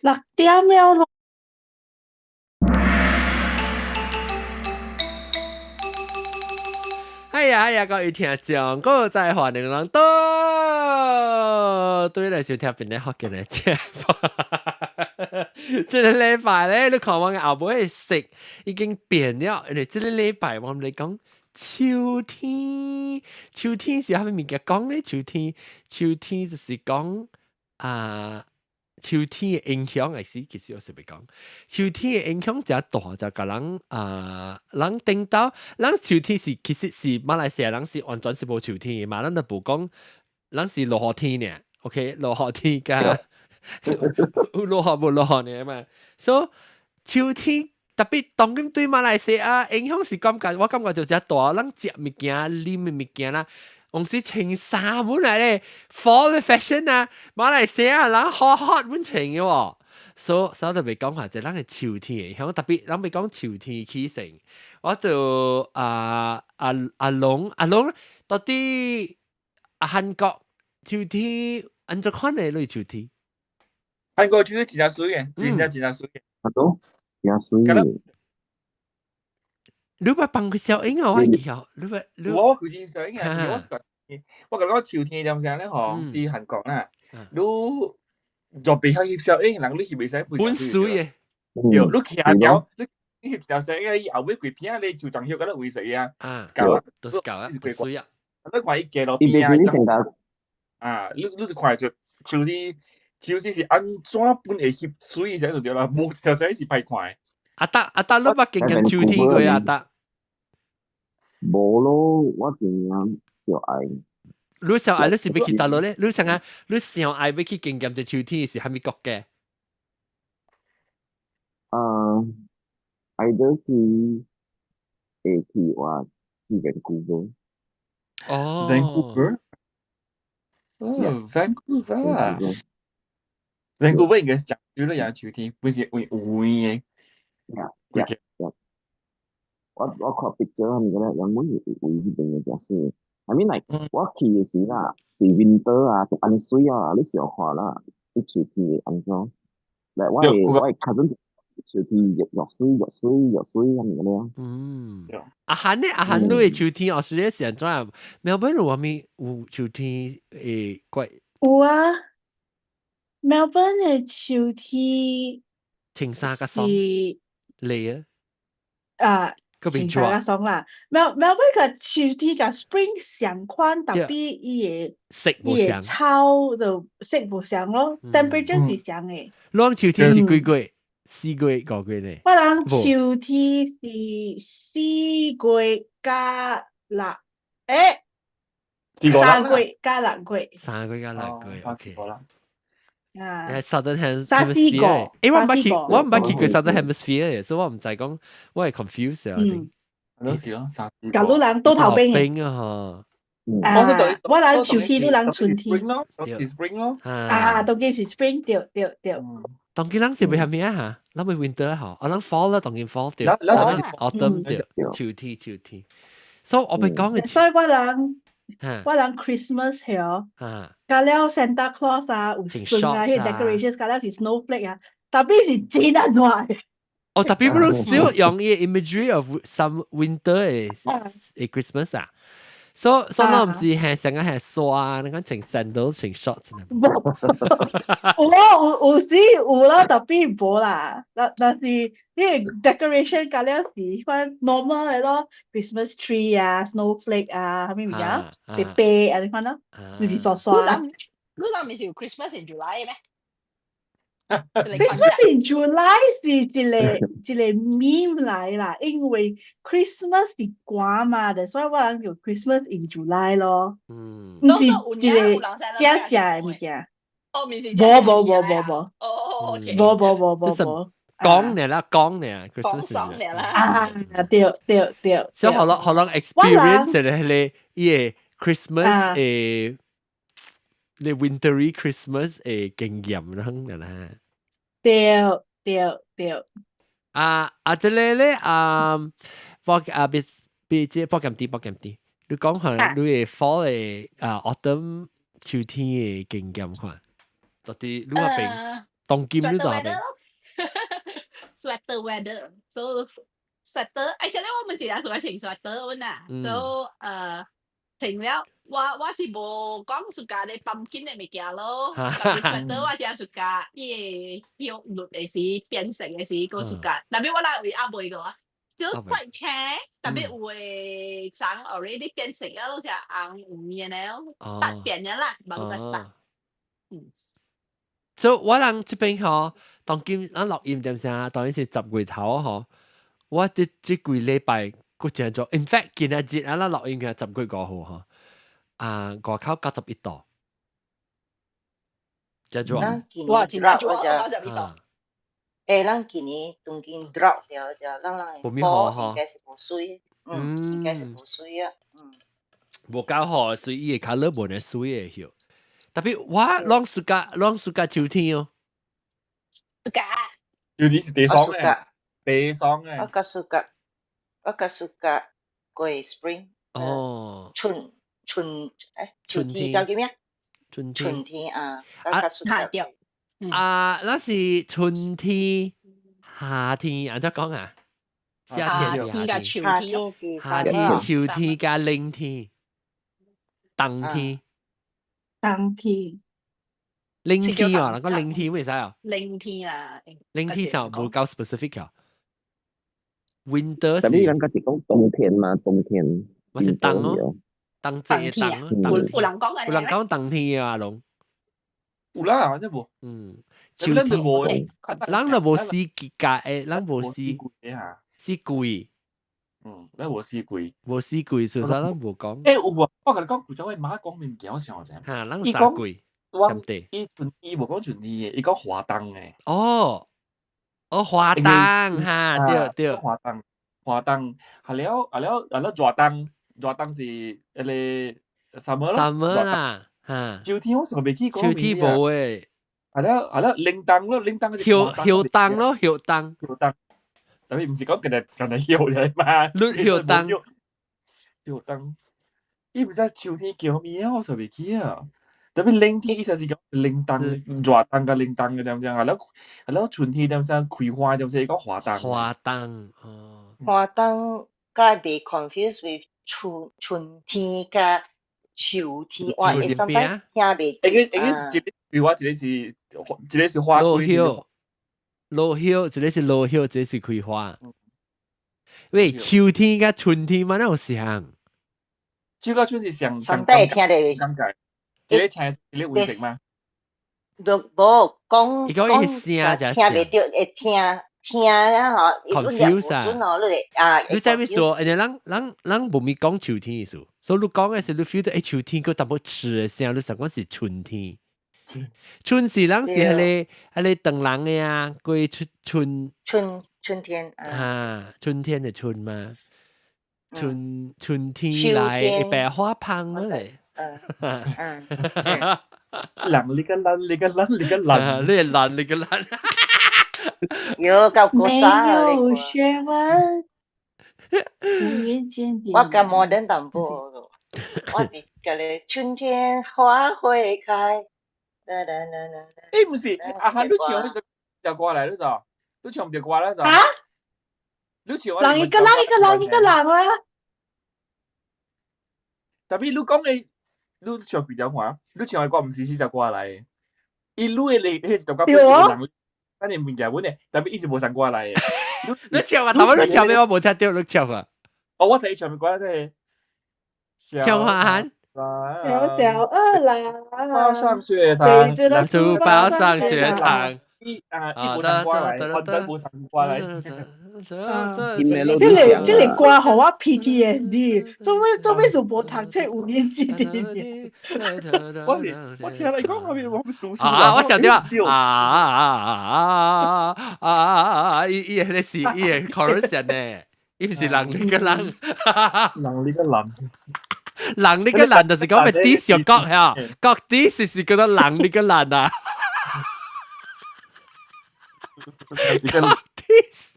6點了咯。哎呀哎呀，各位聽眾，閣再歡迎人到，對來收聽邊個福建的節目。這个禮拜咧，你看我的後尾的色已經變了，因為這个禮拜我們來講秋天，秋天是啥物物件講咧？秋天，秋天就是講啊。秋天的影響係是，其實我是欲講，秋天的影響誠大，就共人啊，人頂到，人秋天是其實是馬來西亞人是完全是無秋天的嘛，咱都無講，咱是落雨天爾，OK，落雨天佮有落雨無落雨爾嘛，所以秋天特別當今對馬來西亞影響是感覺，我感覺就誠大，咱食物件、啉的物件啦。往時穿衫本來咧，fall fashion 啊，馬來西亞人好 hot 本穿嘅喎，所以就欲講話就咱的秋天，響特別咱欲講秋天起勢，我就啊啊阿龍阿龍到底啊韓國秋天按怎款的類秋天？韓國秋天真正媠的，真正真正媠的。阿都真媠。你捌放過小英啊？我記得，你捌你我佢先小英啊，我是我感覺秋天點聲咧吼，佇韓國啦，你就袂曉翕小影，人你翕袂使本媠的。對，你徛條，你翕條小影，伊後尾規片咧樹叢葉敢若圍死啊，啊，夠啊，都是夠啊，媠啊。你看伊街路伊邊袂是你成日啊，你就看著秋天，秋天是按怎本會翕媠時就對啦，無一條小影是歹看的。阿達阿達，你捌經驗秋天過阿達？無咯，我真正小愛。你上愛你是欲去佗落咧？你想啊，你上愛欲去經驗這秋天是啥物國家？啊，愛得去會去話去 Vancouver。哦。 Vancouver？哦，Vancouver。Vancouver 應該是講少了也秋天，不是為有的。 Yeah. 我看 picture 係咪咧？原本是位彼邊的誠媠。I mean like 我去的時啦，是 winter 啊，就按呢媠啊，你想看啦，伊秋天會按怎？like 我的 cousin 秋天越越媠越媠越媠咁樣咧。嗯。阿韓呢？阿韓你的秋天哦，是是按怎？墨爾本有啥物有秋天會怪？有啊，墨爾本的秋天穿衫較爽。嚟啊！啊。穿衫較爽啦，墨爾本個秋天佮 spring 相款，但比伊的伊的草就色無相咯，temperature 是相的。攏秋天是幾月？4月、5月咧？我人秋天是4月加6，欸，3月加6月。3月加6月，OK。啊，Southern Hemisphere，三四個，欸，我毋捌去過 Southern Hemisphere 嘅，所以我毋知講，我係 confused 啊。嗯，都是咯，三四舊都人倒頭冰冰啊！嗬，啊，我人秋天，你人春天。 spring 咯，啊，當今是 spring，對對對。當今人是欲啥物啊？嚇，咱欲 winter 嗬，啊，咱 fall 啦，當今 fall 對，咱 autumn 對，秋天秋天。所以我欲講的，所以我人 Christmas 曉，加了 Santa Claus 啊，有孫啊，彼 decorations 加了是 snowflake 啊，特別是真難看。哦，特別不如 still 用伊 imagery of some winter 的 Christmas 啊。所以我毋是係成日係刷，你講穿 sandals 穿 shorts 無，有有時有啦，特別無啦。但是呢個 decoration 加了是款 normal 的咯，Christmas tree 啊，snowflake 啊，啥物物件，白白按呢款咯，毋是刷刷。你諗唔是有 Christmas in July 咩？Christmas in July 是一個 meme 來啦，因為 Christmas 是寒嘛，所以我人叫 Christmas in July 咯。嗯，毋是一個正正的物件。哦，毋是。無無無無無。哦，OK。無無無無無。講呢啦，講呢，講爽呢啦。啊，對對對。所以可能可能 experience 咧，咧，伊個 Christmas 的。你 wintery Christmas 的經驗啦，啦。對對對。啊啊，這個咧啊，報啊，別別這報檢啲報檢啲，你講下你的 fall 的啊 autumn 秋天的經驗看，到底你那邊當今你 Sweater 都係 weather 咯，sweater weather，so sweater actually 我們真正喜歡穿 sweater 阮啊，so 穿了我是無講 suka 咧 pumpkin 的物件咯，但是 sweater 我真 suka，伊個葉綠的時變色的時閣 suka，tapi 我來位猶未個啊，就怪青，tapi 有的層 already 變色了，攏是紅黃的了，start 變了啦，無個 start，嗯。所以我人這邊嗬，當今咱錄音點聲，當然是10月頭嗬。我這幾禮拜閣真做，in fact 今仔日啊，咱錄音嘅10月5號嗬，啊外口91度，真做。咱今哇，年真正 drought 做91度。欸，咱今年當今 drought 了，就咱人無咩雨嗬應該是無水，嗯，應該是無水啊，嗯。無夠雨，所以伊個 colour 無呢水的葉。Tapi 我攏 suka 攏 suka 秋天哦。 Suka。秋天是第爽嘅，第爽嘅。我較 suka，我較 suka 過 spring。哦。春春欸，秋天叫叫咩？春天。春天啊，我較 suka。對。啊，那是春天、夏天，按怎講啊？夏天是夏天夏天是夏天、秋天加冷天、冬天。冬天。冷天啊，那個冷天為啥啊？冷天啊，冷天上無夠 specific 啊。Winter 但你人家是講冬天嘛，冬天。我是冬咯，冬節的冬咯。有人講有人講冬天啊，攏。有啦，真無。嗯，秋天，人都無四季㗎，誒，人無四季。嗯，咱無四季，無四季，所以咱無講。欸，有啊，我共你講，古早我媽講物件，我想者。哈，咱三季，三地。伊春伊無講春天的，伊講華冬的。哦，哦，華冬哈，對對。華冬，華冬，係了，係了，係了，熱冬，熱冬是彼個 summer 咯。 summer 啦，哈。秋天我想袂記講。秋天無誒。係了，係了，冷冬咯，冷冬。葉葉冬咯，葉冬。葉冬。但係毋是講今日今日葉嚟嘛？綠葉冬，葉冬，伊毋知秋天叫咩啊？我就袂記啊。Tapi 冷天意思是講冷冬、熱冬佮冷冬嘅點樣啊？了了春天點樣開花點樣講華冬。華冬哦。華冬佮被 confused with 春天佮秋天，哇！會上擺聽袂。應該應該是一個開花，一個是花落葉，落葉，一個是落葉，一個是開花。喂，秋天佮春天嘛，哪有像？秋佮春是上上底聽著尷尬，一個青，一個黃色嗎？無無講講聽袂著，會聽聽啊吼，confuse 啊，準哦，你會啊，你知欲說，因為咱無咪講秋天意思，所以你講的時你 feel 到欸秋天閣淡薄遲的聲，你想講是春天。春是咱是彼個長人的啊，過春春天啊，春天的春嘛，春天來百花芳咧。嗯嗯，人你個懶，你個懶，你個懶，你個懶，你個懶。有夠古沒早啊！有學問，無言間我較 modern 淡薄，我佇甲你春天花會開。欸，毋是，啊哈，你唱彼條歌來，你知？你唱條歌來，知？啊？你唱人一個人一個人一個人啊！ Tapi 你講的，你唱幾條歌？你唱的歌毋是四隻歌來的，伊你的咧，彼一條歌本是人，咱的物件本的，tapi 伊是無仝歌來的。你唱啊？但我你唱咩？我無聽著，你唱啊？哦，我知伊唱的歌，這個。唱花漢。小小二郎，包上學堂，背著了書包上學堂。伊啊，伊無仝歌來，反正無仝歌來。這個這個歌予我 PTSD，做咩是無讀冊五年級的？我是我聽來講，我讀書啊！我想到啊啊啊啊啊啊！伊伊彼是伊個 chorus 呢，伊毋是人你個人，人你個人。人你個人就是講欲 diss 上國嚇，國 diss 是叫做人你個人啊。國 diss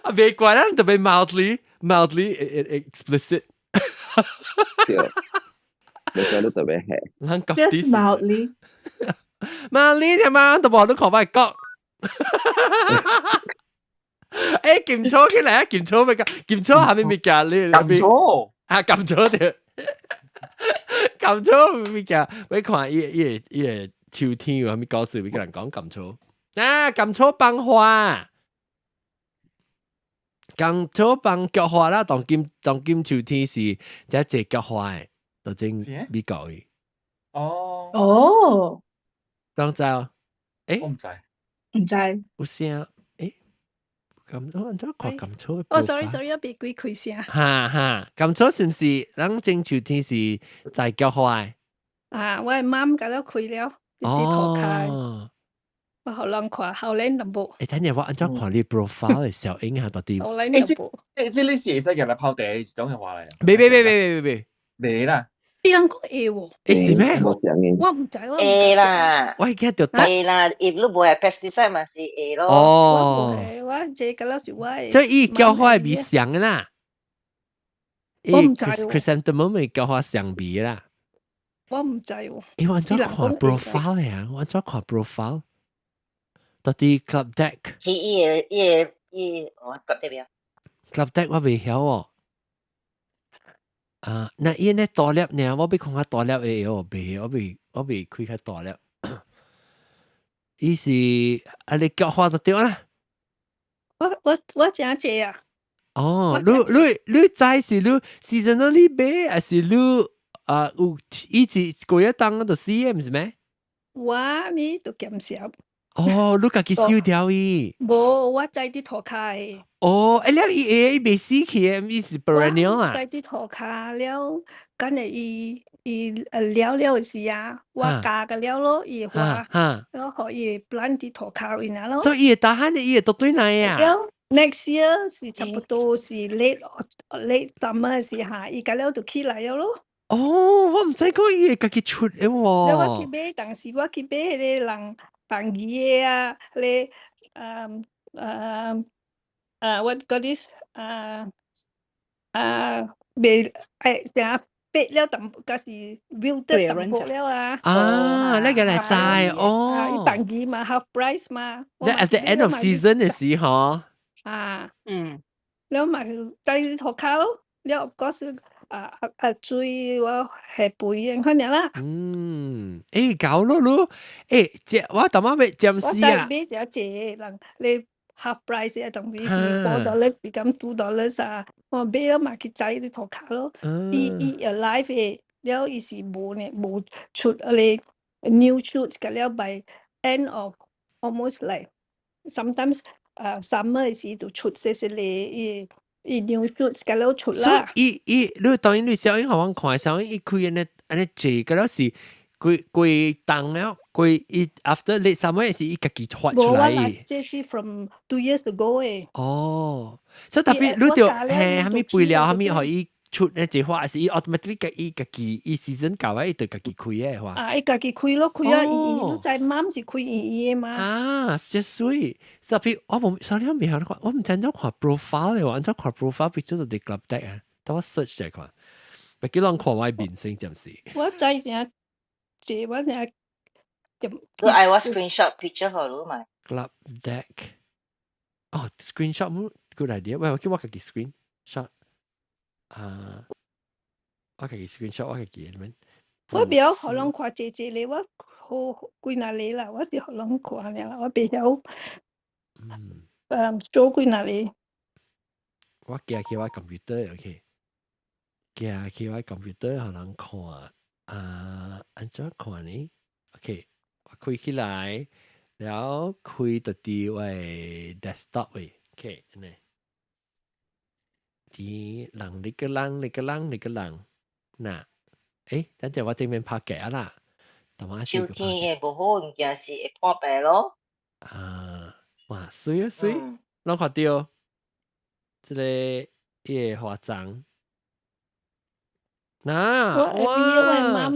啊，別怪咱特別 mildly explicit。對，你說你特別係。咱國 Just diss mildly。瑪麗聽嘛，都無你看我講。欸，甘草起來啊，甘草咪甘草下面物件你甘草啊，甘草對，甘草物件，我看伊伊伊個秋天有啥物故事，欲佮人講甘草啊，甘草放花，甘草放菊花啦，當今當今秋天是這濟菊花的，就真美國的。哦哦，當知哦？欸，我毋知，毋知。有聲，欸，甘草按怎看甘草？哦，sorry sorry，我別鬼開聲。哈哈，甘草是毋是咱種秋天是摘菊花的？啊，我的媽共了開了，佇塗跤。我予人看，後來淡薄。欸，等陣我按怎看你 profile 的小影下到底？後來淡薄。欸，這你是會使共來泡茶一種的話來？袂袂袂袂袂袂袂啦。伊人講會喎。欸，是咩？無想嘅。我毋知，我會啦。我記得會啦，if 你無係 pesticide 嘛是會咯。哦。我無我這個了是我的。所以伊菊花味像啦。我毋知 chrysanthemum 咪菊花香味啦。我毋知喎。欸，我按怎看 profile 呀？我按怎看 profile？到底 Club Deck？佢伊個伊個伊，我覺得了。 Club Deck 我袂曉哦。啊，那伊呢大粒呢？我欲看較大粒的，我袂，我未我未開較大粒。伊是啊，你菊花就對啦。我誠濟啊。哦，你你你知是你 seasonally 買，還是你啊有伊是過一冬就死的，毋是咩？我呢就減少。哦，你家己收掉伊？無，我栽佇塗跤的。哦，欸，了伊會伊袂死去的，伊是 perennial 啊。栽佇塗跤了，敢會伊伊了了的時啊，我加個了咯，伊會花，了予伊 plant 佇塗跤位爾咯。所以伊會打漢的，伊會倒轉來啊。了 next year 是差不多是 late late summer 的時哈，伊個了就起來了咯。哦，我毋知講伊會家己出的喎。了我去買，當時我去買彼個人放魚的啊，彼個what got this 啊啊袂愛啥白了淡薄，抑是 wilted 淡薄了啊。啊，那個來摘哦。啊，伊放魚嘛，half price 嘛。那 at the end of season 的時候。啊。了嘛栽塗跤咯，了 of course 啊啊啊水我下肥的可能啦。嗯，欸，搞咯咯，欸，這我淡仔欲占死啊。我再買一隻人，你 half price 的當時是 $4 become $2 啊，我買了嘛去栽佇塗跤咯。伊伊 alive 的，了伊是無呢，無出彼個 new shoots 個了 by end of almost like sometimes 啊 summer 的時就出細細個伊伊 new shoots 個了出啦。伊伊，你當然你小英予阮看，小英伊開按呢按呢坐，個了是規規冬了，規伊 after late summer 是伊家己發出來。無，我這是 from 2 years ago 的。哦，所以特別你就嘿，啥物肥料，啥物予伊出呢這花，是伊 automatically 伊家己伊 season 到啊，伊就家己開的話。啊，伊家己開咯，開啊，伊伊你知媽是開圓圓的嘛？啊，真媠！特別我無，sorry 我未曉看，我毋知怎看 profile 的，我按怎看 profile picture 就佇 Club Deck 啊，等我 search 來看，欲叫人看我面先暫時。我知成這我成。你愛我 screenshot picture 予你嘛？Club Deck，哦，screenshot 冇 good idea，喂，我叫我家己 screenshot，啊，我家己 screenshot 我家己的，我袂曉予人看濟濟個，我好幾若個啦，我是予人看爾，我袂曉。做幾若個。我寄去我 computer，OK，寄去我 computer 予人看，啊，按怎看呢？OK。我開起來，然後開到佇我 desktop 位，OK，按呢。佇人你個人，你個人，你個人，嗱，欸，等陣我這邊拍嘅啦，等我秋天的無好物件是會破病咯。啊，哇，媠啊媠，攏看著，這個伊個花欉。嗱，我哇！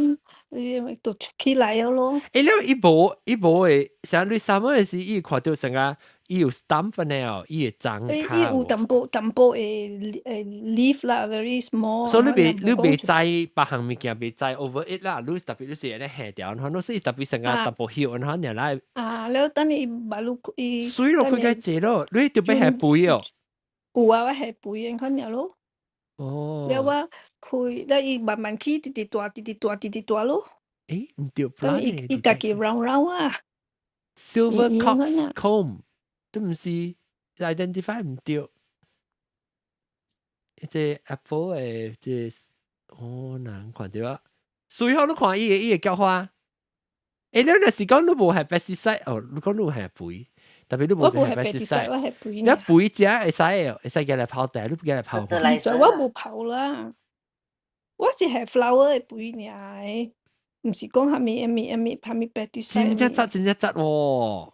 我媽就起來了咯。欸，了伊無伊無會，像你 summer 的時，伊看著成個，伊有 stump 呢，伊會長伊有淡薄淡薄的 leaf 啦，very small。所以你袂知別項物件袂知 over it 啦，你特別你是咧下掉，可能是特別成個淡薄葉，然後你來。啊，了等伊馬路伊。水落佢該濟咯，你特別下肥哦。有啊，我下肥的款爾咯。哦。了我開，了伊慢慢起，直直大，直直大，直直大咯。欸，毋對，等伊伊家己 round round 啊。 Silver coxcomb 都毋是 identify 毋對。這 Apple 的這哦難看著啊。隨後你看伊個菊花，欸，你若是講你無下 pesticide 哦，你講你有下肥，特別你無下 pesticide，我下肥。你肥食會使的，會使舉來拋地，你不舉來拋。毋知我無拋啦，我是下 flower 的肥爾，毋是講啥物啥物啥物啥物 pesticide。真正質真正質喎。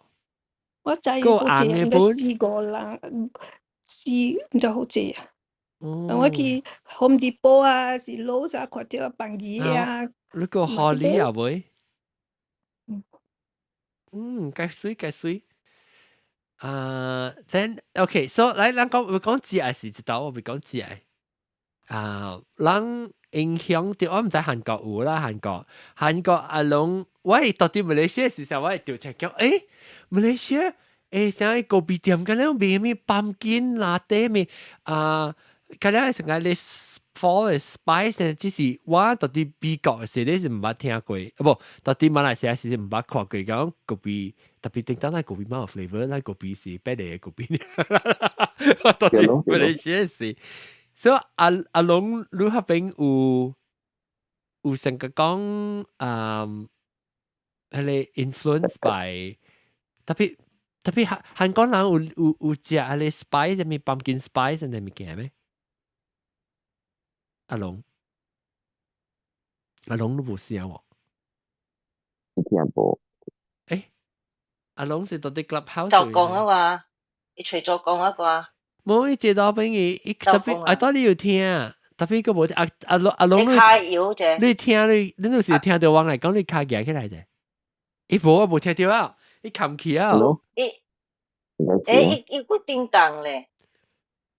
我知好濟應該四個人，四毋知好濟啊。我去 Home Depot 啊，是 Lowe's 啊，看著放魚啊。你個 Holly 啊會？嗯，該水該水。啊，then OK，so 來，咱講會講食的是一道，我袂講食的。啊，咱影響著我毋知韓國有啦，韓國阿龍，我係到佇馬來西亞時陣，我會調查講，欸，馬來西亞欸，啥物咖啡店敢若賣啥物 pumpkin latte 咩啊？敢若成個咧 fall spice 只是我到佇美國時咧是毋捌聽過，啊無到佇馬來西亞時是毋捌看過講咖啡，特別叮當咱咖啡冇 flavor，咱咖啡是白的咖啡。我到佇馬來西亞時，所以阿龍你彼邊有成個講啊，彼个 influence by 特別特別韓國人有食彼个 spice 啥物 pumpkin spice 啥物件咩？阿龍，阿龍都無聲喎。聽無。欸，阿龍是到佇 Clubhouse。就講啊嘛，伊隨咗講啊啩。無伊坐到邊伊伊特別啊，到底有聽，特別個無聽阿龍你卡搖者。你聽你有時聽著我來講，你卡舉起來者。伊無我無聽著啊，伊冚起啊。伊，欸，伊伊閣叮當咧。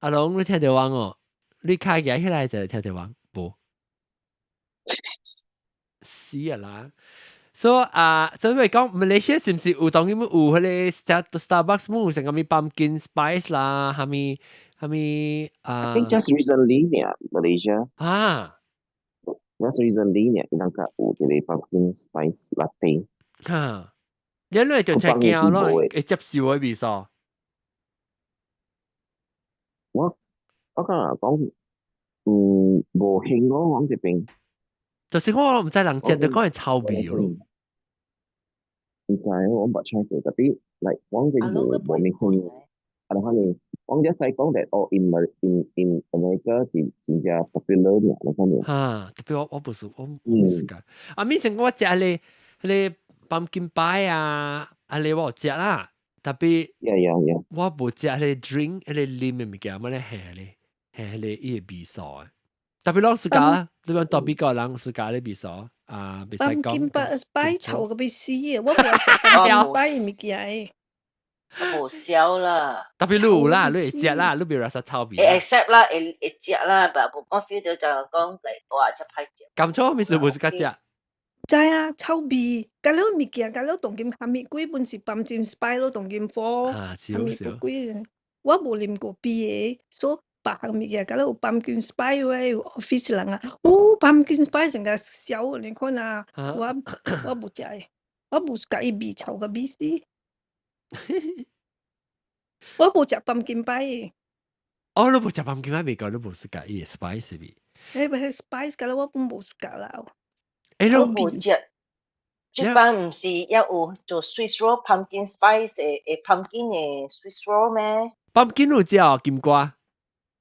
阿龍，你聽著我哦，你卡舉起來就聽著我，無。死啊啦！所以啊，所以講馬來西亞是毋是有當然有彼个 Starbucks 有成個物 pumpkin spice 啦，啥物啥物啊 I think just recently 呢，Malaysia 啊，just recently 呢，那個有一個 pumpkin spice latte。哈，你你就真驚咯，會接受的味素。我剛才講，嗯，無興咯，我這邊。就是我毋知人食就講係臭味咯。毋知我毋捌 try 過，特別 like 我這邊無無咩興。啊，可能我只使講that 哦，in America 是真正 popular 呢，那方面。哈，特別我不是我唔是講。啊，咪成我食彼個 pumpkin pie 啊，啊你我有食啦，特別 我無食彼個 drink，彼個啉的物件，我咧下咧下彼個伊個味素的。特別攏 suka 啦，你講特別個人 suka 咧味素啊，袂使講。 pumpkin pie 臭個欲死的，我無愛食 pumpkin pie 物件的。無痟啦。特別你有啦，你會食啦，你袂話說臭味。會 accept 啦，會食啦，但無講 feel 到就講嚟哇，這歹食。甘草咪是無是較食？知啊，臭味，甲了物件，甲了當今哈密瓜本是 pumpkin spice 咯，當今火，啊，哈密瓜，我無啉過啤的，所以別項物件，甲了有 pumpkin spice 的有 office 人啊，哦，pumpkin spice 成個痟，你看啊，我無食的，我無佮意味臭個欲死。我無食 pumpkin pie 的。哦，你無食 pumpkin pie 未過，你無 suka 伊的 spice 味。欸，不是 spice，甲了我本無 suka 啦。欸，我無食。這擺毋是猶有做 Swiss roll pumpkin spice 的 pumpkin 的 Swiss roll 咩？pumpkin 有食哦，金瓜。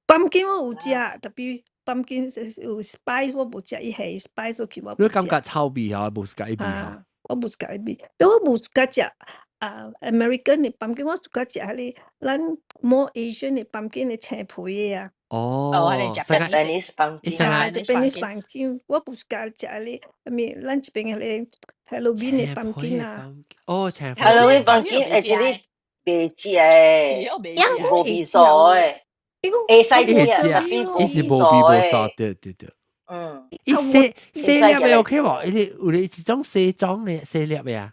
pumpkin 我有食，特別 pumpkin 有 spice 我無食，伊下 spice 落去我。你感覺臭味吼，無 suka 伊味吼？我無 suka 伊味，但我無 suka 食啊，American 的 pumpkin，我 suka 食彼个咱 more Asian 的 pumpkin 的青皮的啊。哦，Japanese pumpkin 啊，Japanese pumpkin，我無 suka 食彼个，啥物咱這邊彼个 Halloween 的 pumpkin 啊。哦，青皮。 Halloween pumpkin，actually 袂食的，是無味素的，伊講會使食，tapi 伊是無味無素，對對對。伊細細粒的 OK 無？伊有咧一種細裝的細粒的啊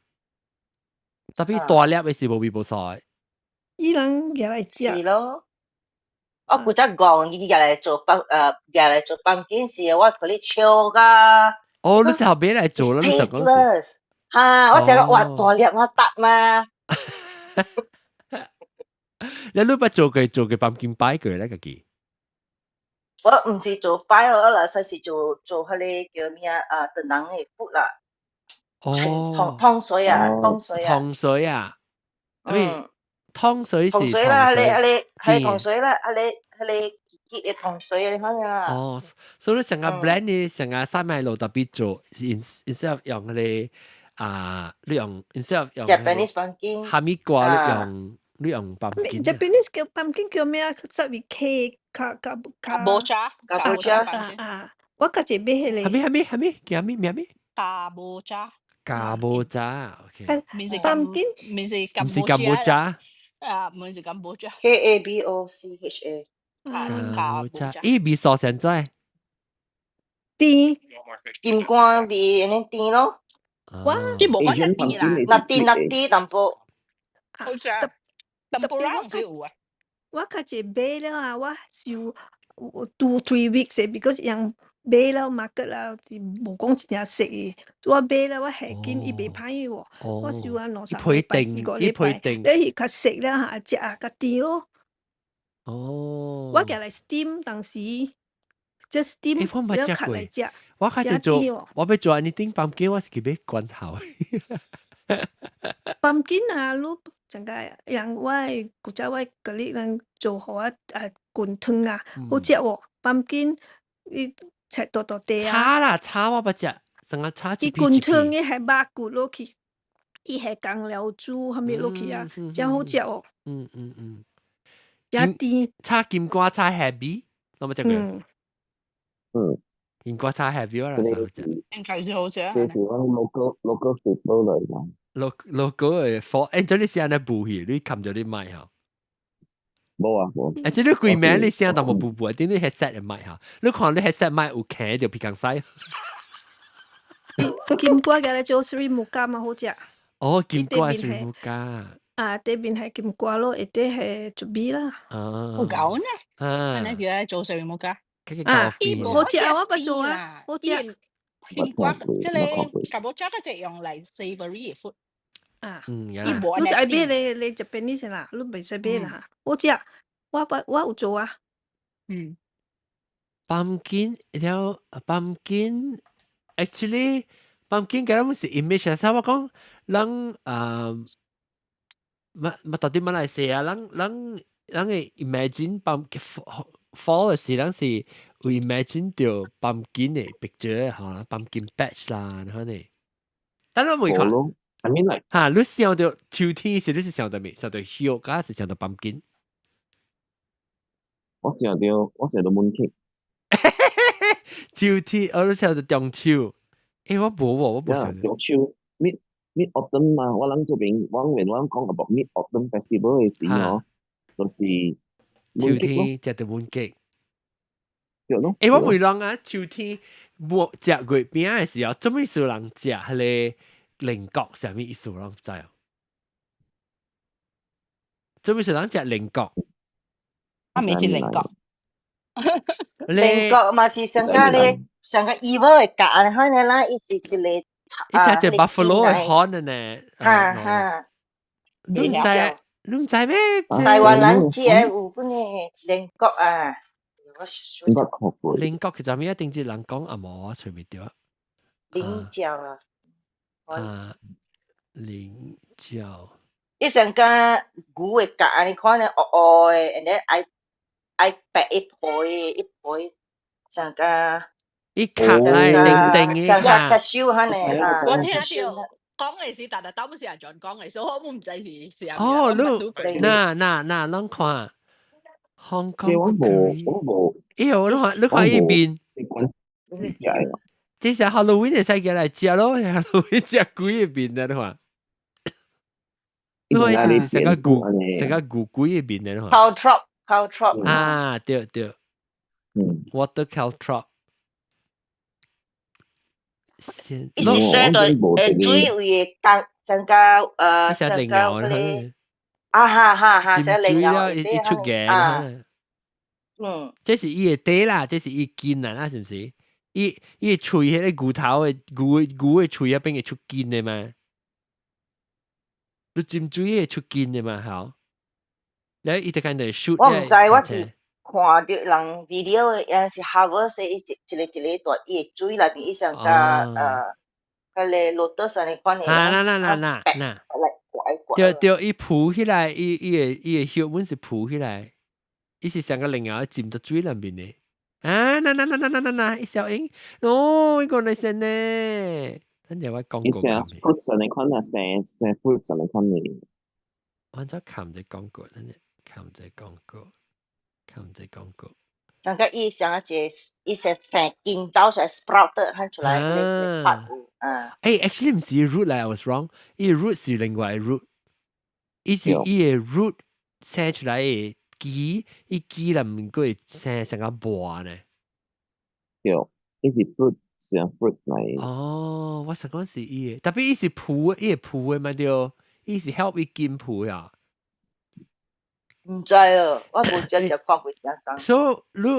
，tapi 大粒的是無味無素的。伊人舉來食。是咯。我古早戇伊舉來做放舉來做 pumpkin 時，我予你笑甲。哦，你就後尾來做啦，你想講是？哈，我想講哇，大粒我得嘛。你你捌做過做過 pumpkin pie 過咧，家己？我毋是做 pie，我來說是做做彼个叫咩啊？唐人的 food 啦。哦。湯湯水啊，湯水啊。湯水啊？嗯。湯水是湯水啦，彼个彼个係湯水啦，彼个彼个結的糖水你看啊。哦，所以你成個 blend 你成個三米路特別做，instead of 用彼个啊，你用 instead of 用 Japanese pumpkin 哈密瓜，你用你用 pumpkin。 Japanese 叫 pumpkin 叫咩啊？實為 K 卡卡卡波茶，卡波茶啊！我家己買彼個。哈咪哈咪哈咪叫咩咩咩？卡波茶。卡波茶，OK。唔是 pumpkin，唔是唔是金毛茶。啊，唔是金毛茶。 KABOCHA。卡波茶，伊味素成怎？甜。金瓜味按呢甜咯。哇！伊無講係甜啦，辣甜辣甜淡薄。好食。淡薄啦，唔是有啊。我較濟買了啊，我就 2-3 weeks because 人買了 market 啦，是無講真正熟的。我買了我下緊伊袂歹去喎，我收啊兩三禮拜四個禮拜，你是較熟了哈，食啊較甜咯。哦。我舉來 steam 當時，即 steam 了較來食。我較濟做，我欲做 anything pumpkin，我是去買罐頭。 pumpkin 啊，你成個人我的古早我佮你人做予我啊滾湯啊，好食喎。pumpkin 伊切大大塊啊。炒啦，炒我捌食，成個炒一伊滾湯伊下肉骨落去，伊下工料煮啥物落去啊，真好食哦。真甜。炒金瓜炒蝦米，攏捌食過？嗯。金瓜炒蝦米我來好食。應該是好食。這是阮 local staple 來㗎。 local 的貨，欸，這你是按呢補去，你冚著你買吼？無啊無。欸，這你規名你聲都無補補，頂你 headset 的麥吼，你看你 headset 麥有徛著鼻孔屎。金瓜舉來做 seri muka 嘛好食。哦，金瓜 seri muka。啊，底面係金瓜咯，下底係糯米啦。啊。有夠呢？按呢叫來做 seri muka。啊，好食啊！我捌做啊，好食。金瓜，這个 kabocha 嗰隻用嚟 savory food。啊，嗯，你愛買咧咧 Japanese 啦，你袂使買啦，好食，我捌我有做啊。 Pumpkin 了，pumpkin actually pumpkin 敢若是 image 啊，我講人啊，嘛嘛到底馬來西亞人人人會 imagine pumpkin fall 的時，人是會 imagine 著 pumpkin 的 picture 吼，pumpkin patch 啦，然後呢，但我袂看。 I mean like 哈，你想著秋天時，你是想著咩？想著葉，還是想著 pumpkin？我想著 mooncake。秋天，我都想著中秋。欸，我無喎，我無想。中秋 mid autumn 嘛，我人這邊我when 我講 about mid autumn festival 的時候，就是秋天食著 mooncake。對咯。欸，我問人啊，秋天無食月餅的時候，做咩事人食彼个菱角？啥物意思？我攏毋知哦。做咩事人食菱角？啊，毋是菱角。菱角嘛是上加咧，上個 evil 的角按呢款啦，伊是一個。伊是隻 buffalo 的 horn 呢。哈哈。你毋知？你毋知咩？台灣人食的有本的菱角啊。菱角其實咩？一定是人講啊，無我隨便對啊。菱角啊。啊，菱角。伊上加牛的角按呢款咧，烏烏的，and then 愛愛白一皮一皮，上加。伊殼來定定的上加 cashew 哈呢哈。我聽著講的是，但係當時阿 John 講的，所以我毋知是是啥物。哦，你那那那，攏看香港。我無，我無。哎呦，你看你看伊面。這是 Halloween 會使寄來食咯，Halloween 食鬼的面啊！你看。你看是成個牛，成個牛鬼嘅面嘅咯。 Caltrop，caltrop。啊，對對。Water caltrop。伊是說到水位降增加增加嗰啲啊哈哈哈，寫靈牛一出嘅啊，這是伊的底啦，這是伊筋啊，那是毋是？伊伊的喙彼个牛頭的牛牛的喙仔邊會出筋的嘛？你浸水會出筋的嘛？好，แล้ว伊就間就 shoot。我毋知，我是看著人 video 的，有時 harvest 伊一一个一个大，伊的水內面伊上加彼个 lotus 按呢款的。啊，那那那那那，來刮一刮。對對，伊浮起來，伊伊的伊的葉本是浮起來，伊是成個靈牛浸到水內面的。啊，那那那那那那那，伊小英，哦，伊個來先呢。等陣我講伊成 fruits 按呢款啊，生生 fruits 按呢款的。我怎看這廣告？等陣看這廣告，看這廣告。上個伊上一個伊是成根走出來 sprout 喊出來，個發啊。誒，actually 毋是 root 來，I was wrong。伊 root 是另外 root，伊是伊的 root 生出來的枝，伊枝內面閣會生成個葉呢。對，伊是 fruit，是 fruit 來。哦，我想講是伊的，特別伊是蒲，伊會蒲的嘛對，伊是 help 伊根蒲啊。毋知啊，我無食食看過正髒。所以你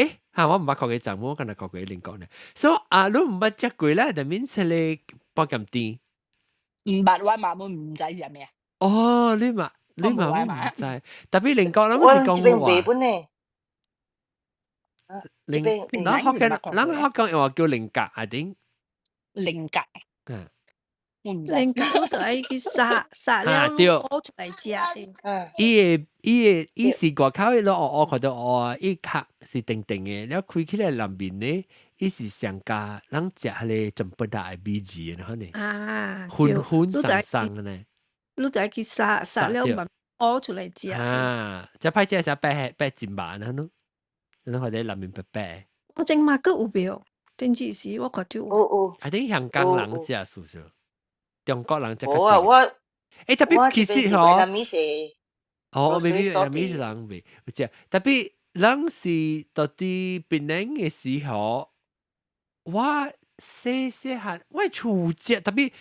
誒，嚇我毋捌看過髒，我敢若看過另講呢。所以啊，你毋捌食過啦，但免說咧包鹹甜。毋捌，我嘛毋知是啥物啊。哦，你嘛你嘛毋知，特別另講，咱是講話。本呢。菱，咱福建，咱福建話叫菱角，I think。菱角。嗯。菱角我就愛去殺殺了，攞出來食。伊的伊的伊是外口彼落烏烏看著烏啊，伊殼是長長的，了開起來內面呢，伊是上加咱食彼個全部大的米字的可能。啊，粉粉鬆鬆的呢。你就愛去殺殺了，慢攞出來食。啊，這歹食是白白真麻呢喏，你看佇內面白白。我前嘛閣有袂？頂幾時我看著有。有有。 I think 香港人食是不是？中國人食較濟。我欸，特別其實吼，哦，maybe 越南米人袂有食，特別人是到佇檳城的時候，我細細漢我厝有食，特別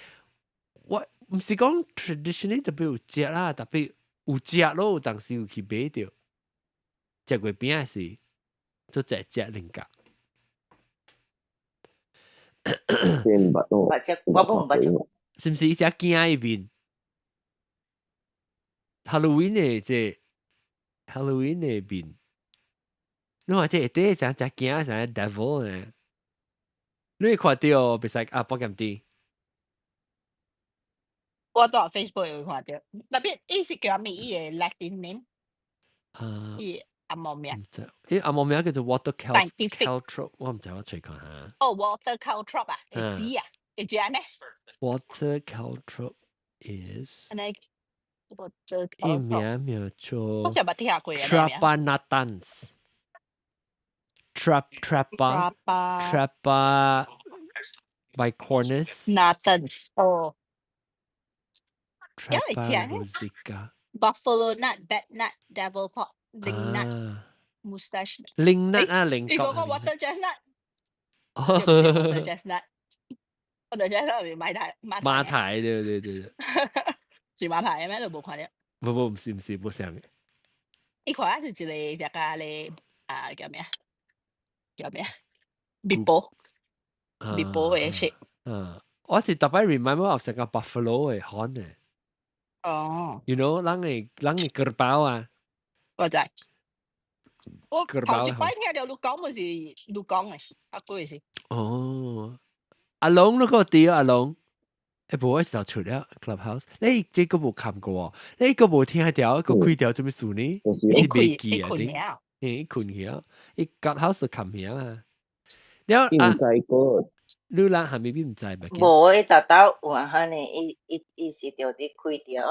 我毋是講 traditionally 特別有食啦，特別有食咯，有當時有去買著，食月餅時，做食食菱角。毋捌咯，捌食，我毋捌食。是毋是伊只鏡伊面？Halloween 的這 Halloween 的面，你看這下底像只鏡像 devil 呢？你會看著袂使啊，寶劍甜。我佇 Facebook 有看著，特別伊是叫啥物？伊的 Latin name？啊，伊紅毛名。毋知，伊紅毛名叫做 water caltrop，我毋知我揣看下。哦，water caltrop 啊，會知啊，會知咩？Water caltrop is 按呢，water 伊名名做。我是捌聽過啊。 Trapa natans。Trap trapa trapa bicornis。 Natans 哦。 Trapa rosica。 Buffalo nut, bat nut, devil pod, ling nut, mustache。 ling nut 啊，菱你講個 water chestnut。water chestnut。water chestnut 是馬蹄馬馬蹄對對對對。是馬蹄咩？你無看著？無無，毋是毋是，無像嘅。伊看是一個只個咧啊叫咩啊？叫咩啊？蜜波蜜波的 shape。嗯，我是特別 remind 我 of 成個 buffalo 的 horn 嘅。哦。 You know，咱的 kerbau 啊。我知。我頭一擺聽著你講，咪是你講的，啊幾是？哦，阿龍你個知阿龍？欸，無我時候出了 Clubhouse，你這個無看過，你個無聽著，個開掉做咩事呢？你是袂記啊？你？伊困去啊！伊 Clubhouse 就冚去啊！了啊，毋知個，你人係咪毋知咪？無，伊逐兜有啊，哈呢，伊伊伊是著佇開掉。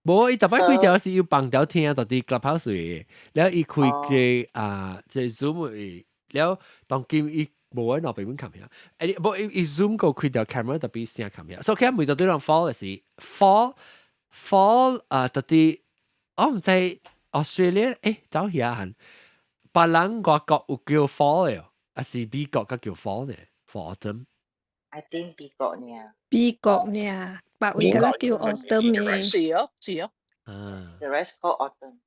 無，伊逐擺開掉是有放條聽到佇 Clubhouse 的，了伊開個啊，這 Zoom 的，了當今伊無喺那邊本冚去，欸，無伊伊 Zoom 個開掉 camera 特別聲冚去，所以佢每到對人 fall 的時 fall。fall 啊，到底我毋知 Australia 走去啊，別人外國有叫 fall 嘅，還是美國較叫 fall 呢？For autumn。 I think 美國呢。美國呢，別位敢若叫 autumn 嘅。是哦，是哦。啊。 The rest call autumn。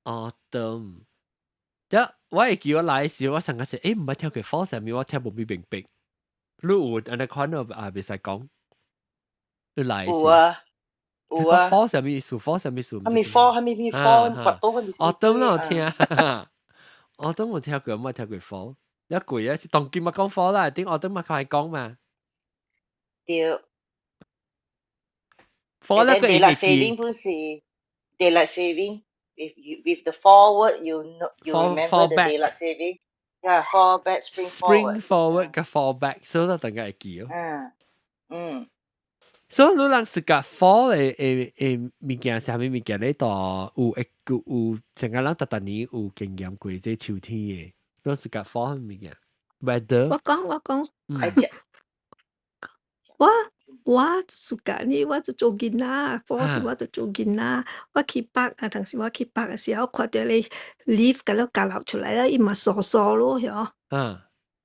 Autumn。一我會記我來時，我上個時，毋捌聽過 fall 啥物，我聽無咪明白。你有按呢款啊？袂使講。你來時。有啊。有啊。 fall 啥物意思？fall 啥物意思？係咪 fall？係咪 fall？跋倒係咪？Autumn 我聽，autumn 我聽過，冇聽過 fall。一句啊，是當今嘛講 fall 啦，頂 autumn 嘛較係講嘛。對。 fall 那個 daylight saving 本是 daylight saving。If you with the forward, you know you remember the daylight saving. Yeah, fall back, spring forward. Spring forward 佮 fall back，所以大家會記哦。嗯嗯。所以你人是甲 fall 的的的物件，啥物物件咧？都有會有成個人逐逐年有經驗過這秋天的，你是甲 fall 啥物件？Weather。我講我講。我我 suka 呢，我就做囡仔，fall 時我就做囡仔。我去 park 啊，當時我去 park 的時候，看著咧 leaf 共了咬落出來了，伊嘛酥酥咯，曉。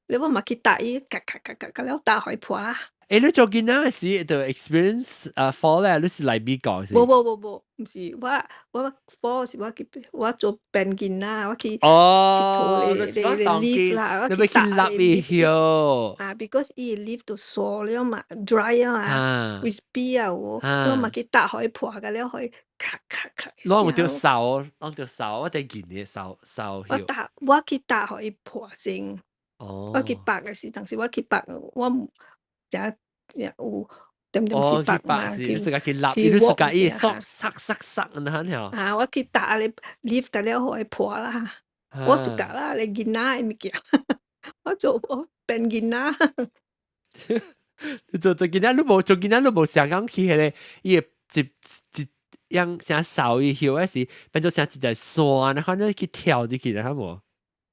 你我嘛去打伊，嘎嘎嘎嘎，共了打予伊破啦。欸，你做囡仔時就 experience 啊 fall 咧，你是來美國是？無無無無，毋是我我 fall 是我去我做變囡仔，我去哦，𨑨迌咧咧 leaf 啦，我去打伊葉。啊，because 伊 leaf 都酥了嘛，dry 了啊，crispy 啊有，我嘛去打予伊破，共了予伊咔咔咔。攏有著掃，攏著掃，我佇見嘅掃掃我打我去打予伊破先。哦。我去 park 的時，當時我去 park，我誠有點點去 park 嘛，去你自家去立，你自家伊索塞塞塞按呢條。啊，我去打咧 leaf 共了予伊破啦。我 suka 啦，咧囡仔的物件，我做我變囡仔。你做做囡仔，你無做囡仔，你無想講去彼個伊會一一樣啥掃伊葉，還是變做像一隻山，然後你去跳入去啦，好無？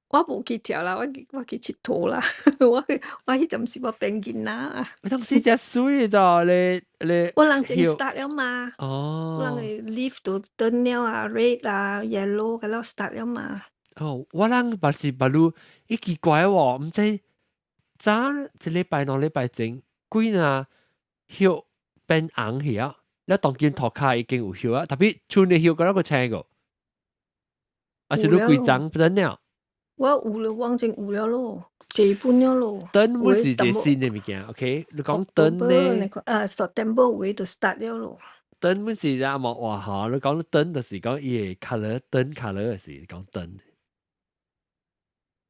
我無去跳啦，我去我去𨑨迌啦。我去我彼陣時我變囡仔啊。我當時真媠咋，你你。我人前 start 了嘛。哦。我人的 leaf 都斷了啊，red 啊，yellow 個了 start 了嘛。哦，我人捌是捌路，伊奇怪喎，毋知早一禮拜兩禮拜前，幾若葉變紅去啊！你當今塗跤已經有葉啊，tapi 春的葉閣猶閣青個，還是你規欉變了？我有了，往前有了咯，這本了咯。燈不是一個新的物件，OK？你講燈咧？啊，September 有就 start 了咯。燈不是阿莫話吼，你講燈就是講伊個 colour 燈 colour 是講燈。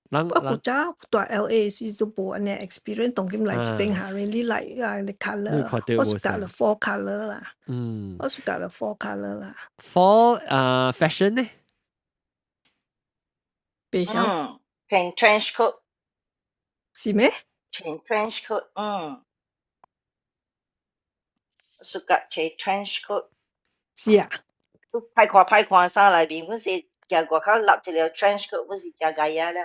我古早蹛 LA 時都無按呢 experience，當今來這邊下 really like 啊個 colour，我 suka 了 fall colour 啦。我 suka 了 fall colour 啦。 Fall 啊 fashion 呢？袂曉。嗯，穿 trench coat。是咩？穿 trench coat，嗯。Suka 穿 trench coat。是啊。歹看歹看衫內面，本是行外口笠一個 trench coat，本是誠 gaya 了。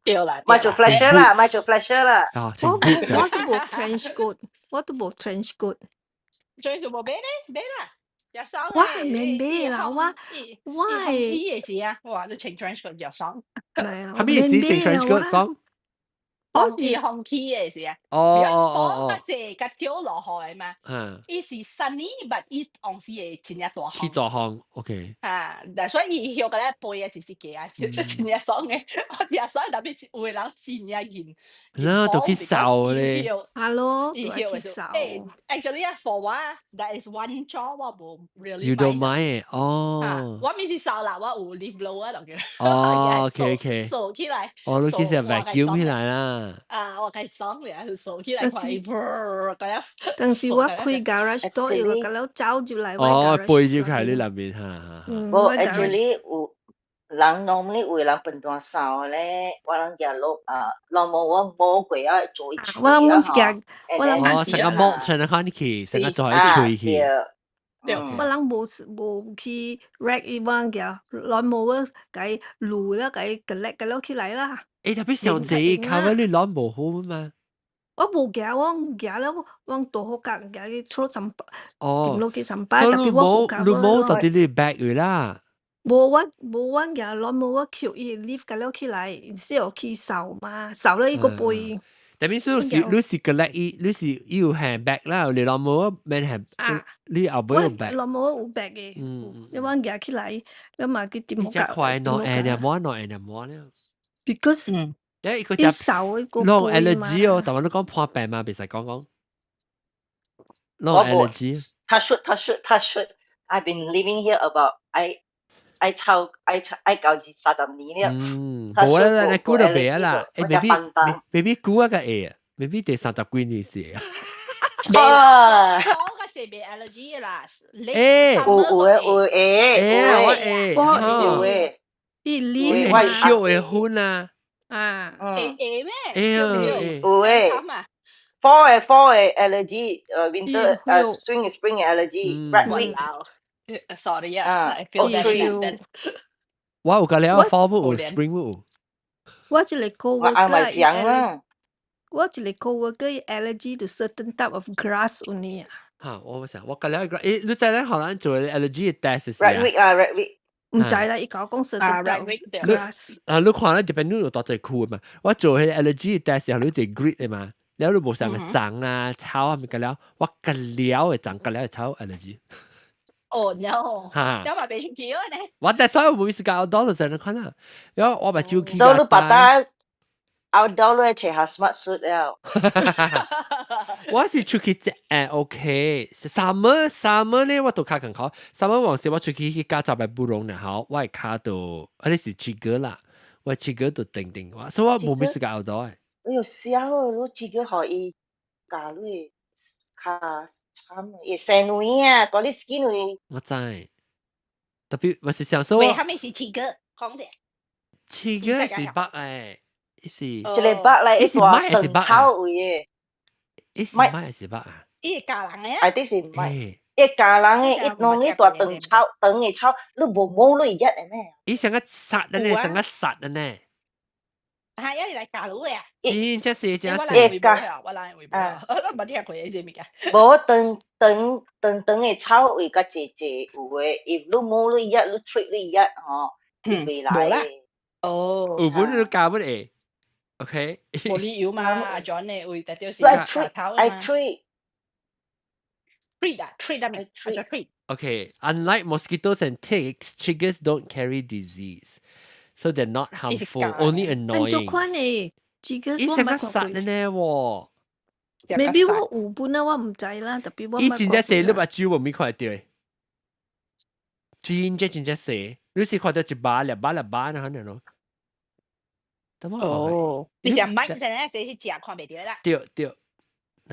對啦，莫做 flasher 啦，莫做 flasher 啦。我我都無 trench coat，我都無 trench coat。最就無買咧，買啦。也爽我係免買啦，我我係。嘅事啊，哇！你穿 trench coat 又爽。係啊，係咩意思？穿 trench coat 爽？我是風起嘅是啊。哦哦哦。較濟較少落雨嘛。伊是 sunny，但伊當時會真正大風。起大風，OK。啊，但所以伊葉個咧背啊，就是假啊，真正爽嘅。我真爽，特別有的人真正熱。然後就去掃咧。 Hello，伊去掃。 Actually 啊，for 我，that is one job 我無 really。 You don't mind 哦。我毋是掃啦，我有 leaf blower 就叫。哦，OK OK。掃起來。哦，你其實 vacuum 起來啦。啊，我開爽咧，掃起來看伊，嗰樣。當時我開 garage door，又個了走入來。哦，背住喺你那邊，哈哈。無，actually 有人 normally 有人笨蛋掃咧，我人舉落啊，老母我摸過啊，做一錘我人阮是舉，我人哦，成個剝成個看去，成個做一錘去。對，我人無無去 rake 伊，我人舉 lawnmower 共伊滷了，共伊 collect 個了起來啦。欸，特別上濟 cover 你 lawn 無好嘛？我無行，我行了，我倒好角行去出三百，進落去三百，所以 tapi 我無你冇到底你 bag 去啦。無我無我行攏無我抾伊 lift 甲了起來，是有去掃嘛，掃了伊個背。但係你是 collect 伊，你是有 handbag 啦，你老母免 hand，你後尾有 bag。老母有 bag 嘅，你我行起來，你嘛去點你只快攞 animal 攞 animal 咧。 Because 你一個伊掃伊個攞 allergy 哦，但係你講破病嘛，別使講講。攞 allergy。 Touch wood, touch wood, touch wood. I've been living here about 愛湊愛愛到20、30年了。嗯，無啦，你估就袂啊啦。誒，maybe maybe 估啊個會啊，maybe 第三十幾年時啊。啊！我個這邊 allergy 啦。誒，有有誒有誒，我會，我有誒，伊你葉會粉啊。啊，會會咩？會啊，有誒。Fall 誒 fall 誒 allergy，winter spring spring allergy，ragweed。 Sorry 啊，I feel bad。我有個了，fall 有，spring 有。我一個 coworker 我講啦。我一個 coworker allergy to certain type of grass only 啊。嚇！我想我個了一個，誒，你知咧荷蘭做 allergy test 是啊？Ragweed 啊，ragweed。唔知啦，伊講講 certain type of grass。啊，你看咧，特別你有大隻區嘛？我做迄個 allergy test 時候，你一 grid 的嘛？了你無啥物長啊、草啊，物個了，我個了會長，個了會草 allergy。哦，no！哈，有埋俾出去呢？我但所以冇時間 outdoor 就真係看啦。因為我目睭起。所以你把打 outdoor 你穿 hazmat suit 了。我是出去食誒 OK。Summer summer 咧，我都較艰苦。Summer 往時我出去去加雜嘅布隆然後我係卡到，啊你是 chigger 啦，我 chigger 就定定我，所以我冇咩時間 outdoor 嘅。哎呦，痟哦！你 chigger 予伊咬你較慘，會生卵啊，大你 skin 會。我知，特別我是想說，喂，係咪是 chigger？講者。 Chigger 是 bug 誒，是一個 bug 來，一大長草位的。伊是麥還是 bug 啊？伊會咬人的啊？ I think 是麥，伊咬人的，伊弄伊大長草，長的草，你無摸你會熱的咩？伊像個殺的呢，像個殺的呢。係，一嚟咬你啊！真正細，真細。會咬，我來會啊，我都冇聽過這物件。無長長長長的草位較濟濟有的，if 你摸你熱，你吹你熱吼，伊袂來的。哦。有本你教乜會？OK。無理由嘛，阿 John 呢會特就是 I treat I treat treat 啊，treat 啊，treat treat。 Okay, unlike mosquitoes and ticks, chiggers don't carry disease, so they're not harmful, only annoying. 按做款誒，這個伊成個殺的呢喎。 Maybe 我有本啊，我唔知啦，特別我。伊真正細，你目睭無咪看到。真正真正細，你是看到一把兩把兩把那可能咯。哦，你想買先咧，是去食看袂到啦。對對。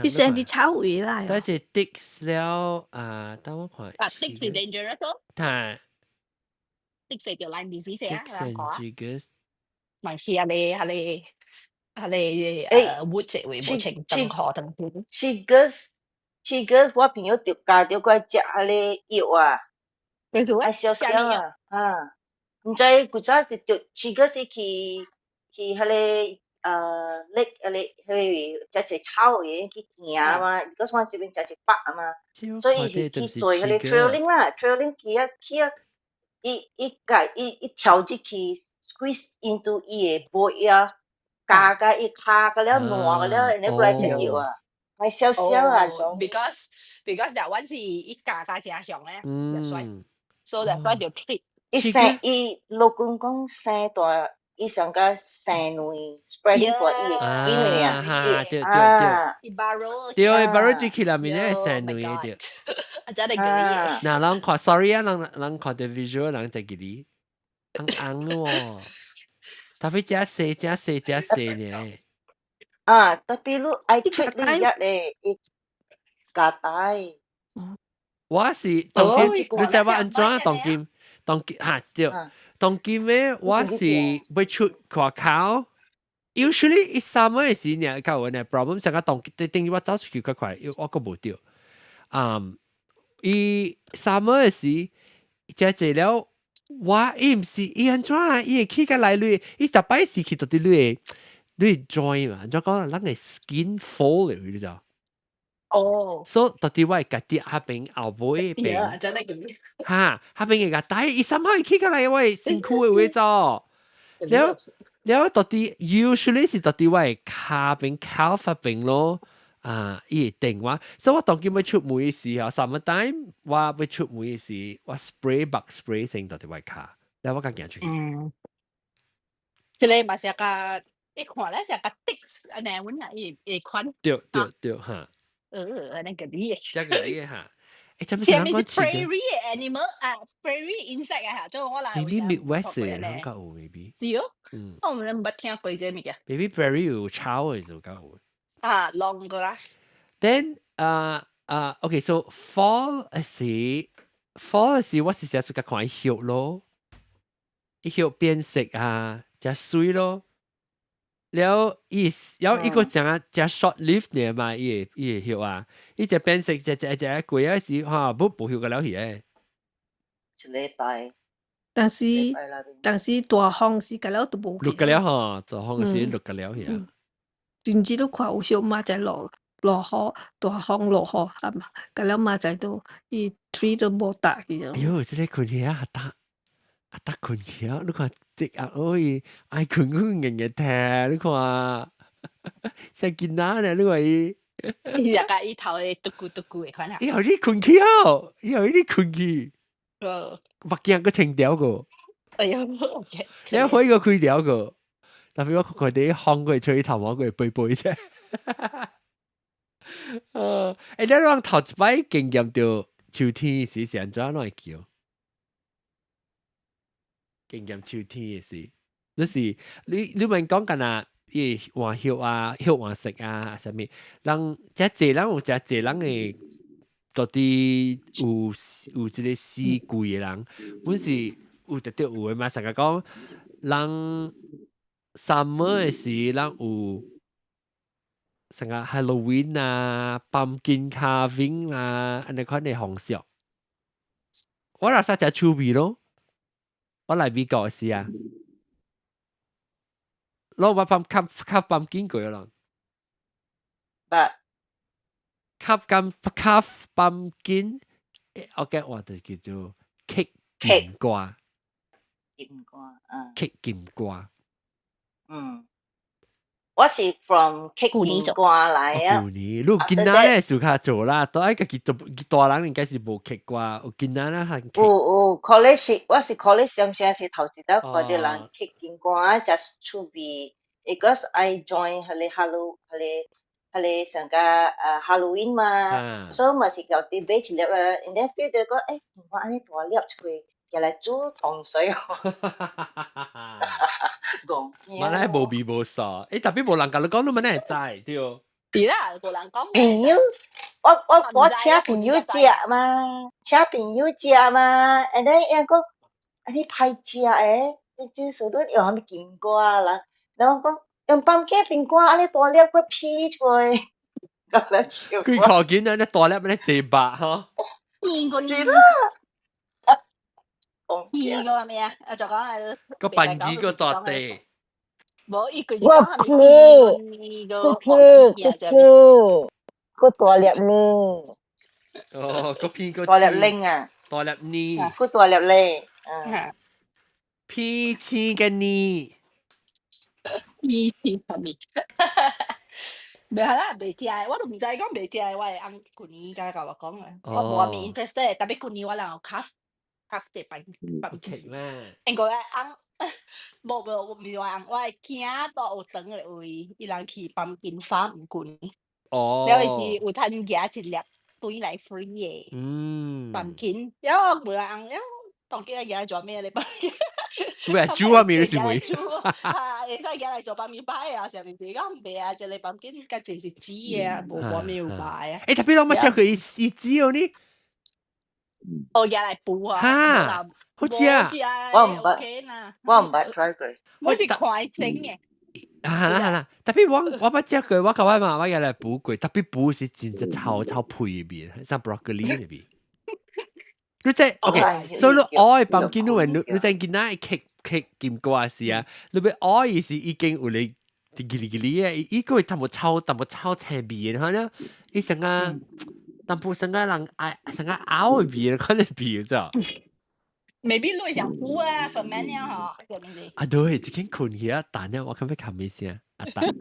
伊成佇草位啦。但是 ticks 了啊，等我看。啊，ticks 是 dangerous 咯。睇。 Ticks 係條 Lyme disease 啊， Ticks and chiggers。咪是啊，你啊你啊你wood 會無穿長褲長褲。 Chiggers chiggers，我朋友著教著過食彼个藥啊，愛燒燒啊，啊，毋知古早是著 chiggers 是去彼个lake 彼個彼個食一草的去行嘛，because 我這邊食一百啊嘛，所以是去做彼個 trailing 啦，trailing 去啊去啊，伊伊共伊伊跳入去 squeeze into 伊的背啊，咬甲伊跤甲了爛甲了，然後過來食藥啊，還燒燒啊種。 Because that one 是伊咬甲誠凶咧，所以 that's why 就 treat。伊生伊老公講生大。伊上個生卵 spreading for 伊的 skin 啊，對對對，對，burrow 入去內面咧生卵對。啊，真係佢。嗱，人看，sorry 啊，人人看到 visual 人就記得，紅紅喎，特別真細真細真細呢。啊，特別你愛 treat 你一咧，伊加大。我是當今，你知我按怎當今？當今嚇對。當今咧，我是欲出外口。Usually 伊 summer 的時爾較有呢 problem，上個當等於我走出去較快，我閣無著。伊 summer 的時，食濟了，我伊毋是伊按怎啊？伊會去甲來你，伊逐擺是去到佇你的，你 join 嘛，就講咱個 skin fold 嚟，你知道？哦。所以到底我會家己下邊後尾邊，真係咁。哈，下邊會個，但係伊三號起過來，我身軀的位做。了了，到底 usually 是到底我會跤邊 calf 邊咯。啊，伊會定我，所以我當今欲出門時候，summer time 我欲出門時，我 spray bug spray 先到底我跤，了我才行出去。嗯，這個嘛是個，一看咧是個滴，按呢阮啊伊會款。對對對，哈。按呢個你。這個你哈。誒，前面是 prairie animal 啊，prairie insect 啊，做我來。 Maybe Midwest 嘅香港有 maybe。是哦。嗯。我毋捌聽過這物件。 Maybe prairie 有草的就較有。啊，long grass。 Then 啊啊，OK，so fall 時，fall 時我是成日較看葉咯，葉變色啊，誠媠咯。了伊了伊個誠誠 short lived 呢嘛，伊個伊個葉啊，伊隻變色，隻隻隻過啊時，哈，不無葉個了去誒。一禮拜。但是但是大風時個了都無。落個了吼，大風時落個了去啊。甚至都看有小馬仔落落雨，大風落雨，啊嘛，個了馬仔都伊 tree 都無焦去啊。哎喲，這个困起啊，阿阿達困起啊，你看這啊，哎，愛困困硬硬聽，你看，像囡仔呢，你看伊。伊就共伊頭會嘟咕嘟咕的款啊。伊予你困去哦，伊予你困去。目鏡閣清掉個。哎喲，OK。你開個開掉個，特別我佢哋風過吹頭毛過背背啫。欸，你攏頭一擺經驗著秋天時是按怎攏會叫？經驗秋天的時，你是你你免講干焦伊換葉啊，葉換色啊，啥物？人遮濟人有遮濟人會到底有有這个四季的人，阮是有特別有的嘛。成日講人 summer 的時，人有成個 Halloween 啊、pumpkin carving 啊，按呢款的風俗。我若啥食趣味咯，我來美國的時啊，攏捌放較較 pumpkin 過咯。捌。較甘較 pumpkin，我講話就叫做 cake 金瓜。金瓜，嗯。 cake 金瓜。嗯。我是 from cake 金瓜來啊。舊年，你有囡仔咧就較做啦，都愛家己做，大人應該是無 cake 瓜，有囡仔咧較。有有，college 我是 college 上時是頭一擺看著人 cake 金瓜，誠趣味。Because I join 彼個 Hallow 彼個彼個上個Halloween 嘛，所以嘛是共啲買一粒啊，and then feel 到講，欸，金瓜按呢大粒一塊，拿來煮糖水哦。戇嘛咧無味無素，欸，特別無人共你講，你嘛會知對？是啦，無人講。朋友，我我我請朋友食嘛，請朋友食嘛，and then 伊講，啊你歹食的，這這數你用啥物金瓜啦？然後我講用 pumpkin 蘋果，按呢大粒閣皮出來，甲咱笑。幾箍錢啊？你大粒按呢濟肉吼？邊個是啦。邊個咩啊？啊就講係個笨魚個大地。無，伊佢我皮，個皮個青，個大粒呢。哦，個皮個大粒拎啊！大粒呢？個大粒咧，嗯。皮青嘅呢？皮青係咪？袂啦，袂食的，我都毋知講袂食的。我的翁舊年才共我講的，我無啥物 interest，特別舊年我人有較較濟放放棄啦。因為我翁無無，毋是我翁，我的囝住學堂的位，伊人去 pumpkin farm 舊年。了伊是有通夯一粒轉來 free 的。Pumpkin，了我問翁了，當今夯來做咩咧？喂，煮啊面你是會？煮啊，會使夯來做 pumpkin pie 啊，啥物事講袂啊？一個 pumpkin 較濟是煮的啊，無無咩有賣啊。欸，特別攏捌食過伊伊煮哦呢？哦，夯來孵啊！哈，好食啊！我毋捌，我毋捌 try 過。我是看伊整的。啊啦啦，特別我我捌食過，我共我媽媽夯來孵過，特別孵是真正臭臭屁的味，像 broccoli 的味。你知 OK，所以你愛 pumpkin 你你你知囡仔 cake cake 金瓜時啊，你欲愛伊是已經有你嘰哩嘰哩嘅，伊個淡薄臭淡薄臭青味嘅，可能伊成個淡薄成個人愛成個拗嘅味，可能味咋？ Maybe 你想糊啊，ferment 了嗬，叫咩字？啊對，一間困起啊，彈了我感覺冚咩聲，啊彈，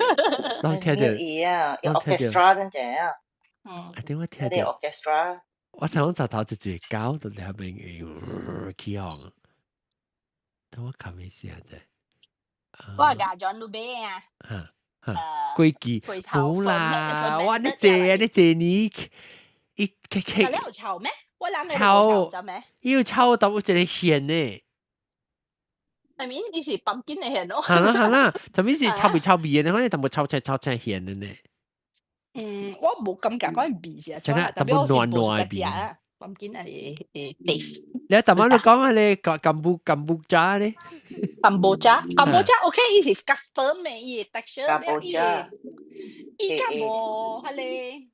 攏聽著，伊啊，orchestra 等陣啊，啊點我聽著 orchestra，我聽講石頭一隻狗就兩邊起哄，等我冚咩聲啫？我係教 John 路邊啊，嚇嚇，規矩冇啦，哇！你這啊，你這你一佢佢，你有臭咩？我諗臭就咩？要臭到有一個芡呢。 I mean，你是 pumpkin 的芡咯。係啦係啦，特別是臭味臭味嘅，你可能淡薄臭青臭青芡的呢。嗯，我冇感覺講味是啊，特別暖暖味。 Pumpkin 係係 taste。你頭先你講下你kombu kombucha 咧？ Kombucha kombucha OK，伊是較 firm 的，伊的 texture， Kombucha，伊較無彼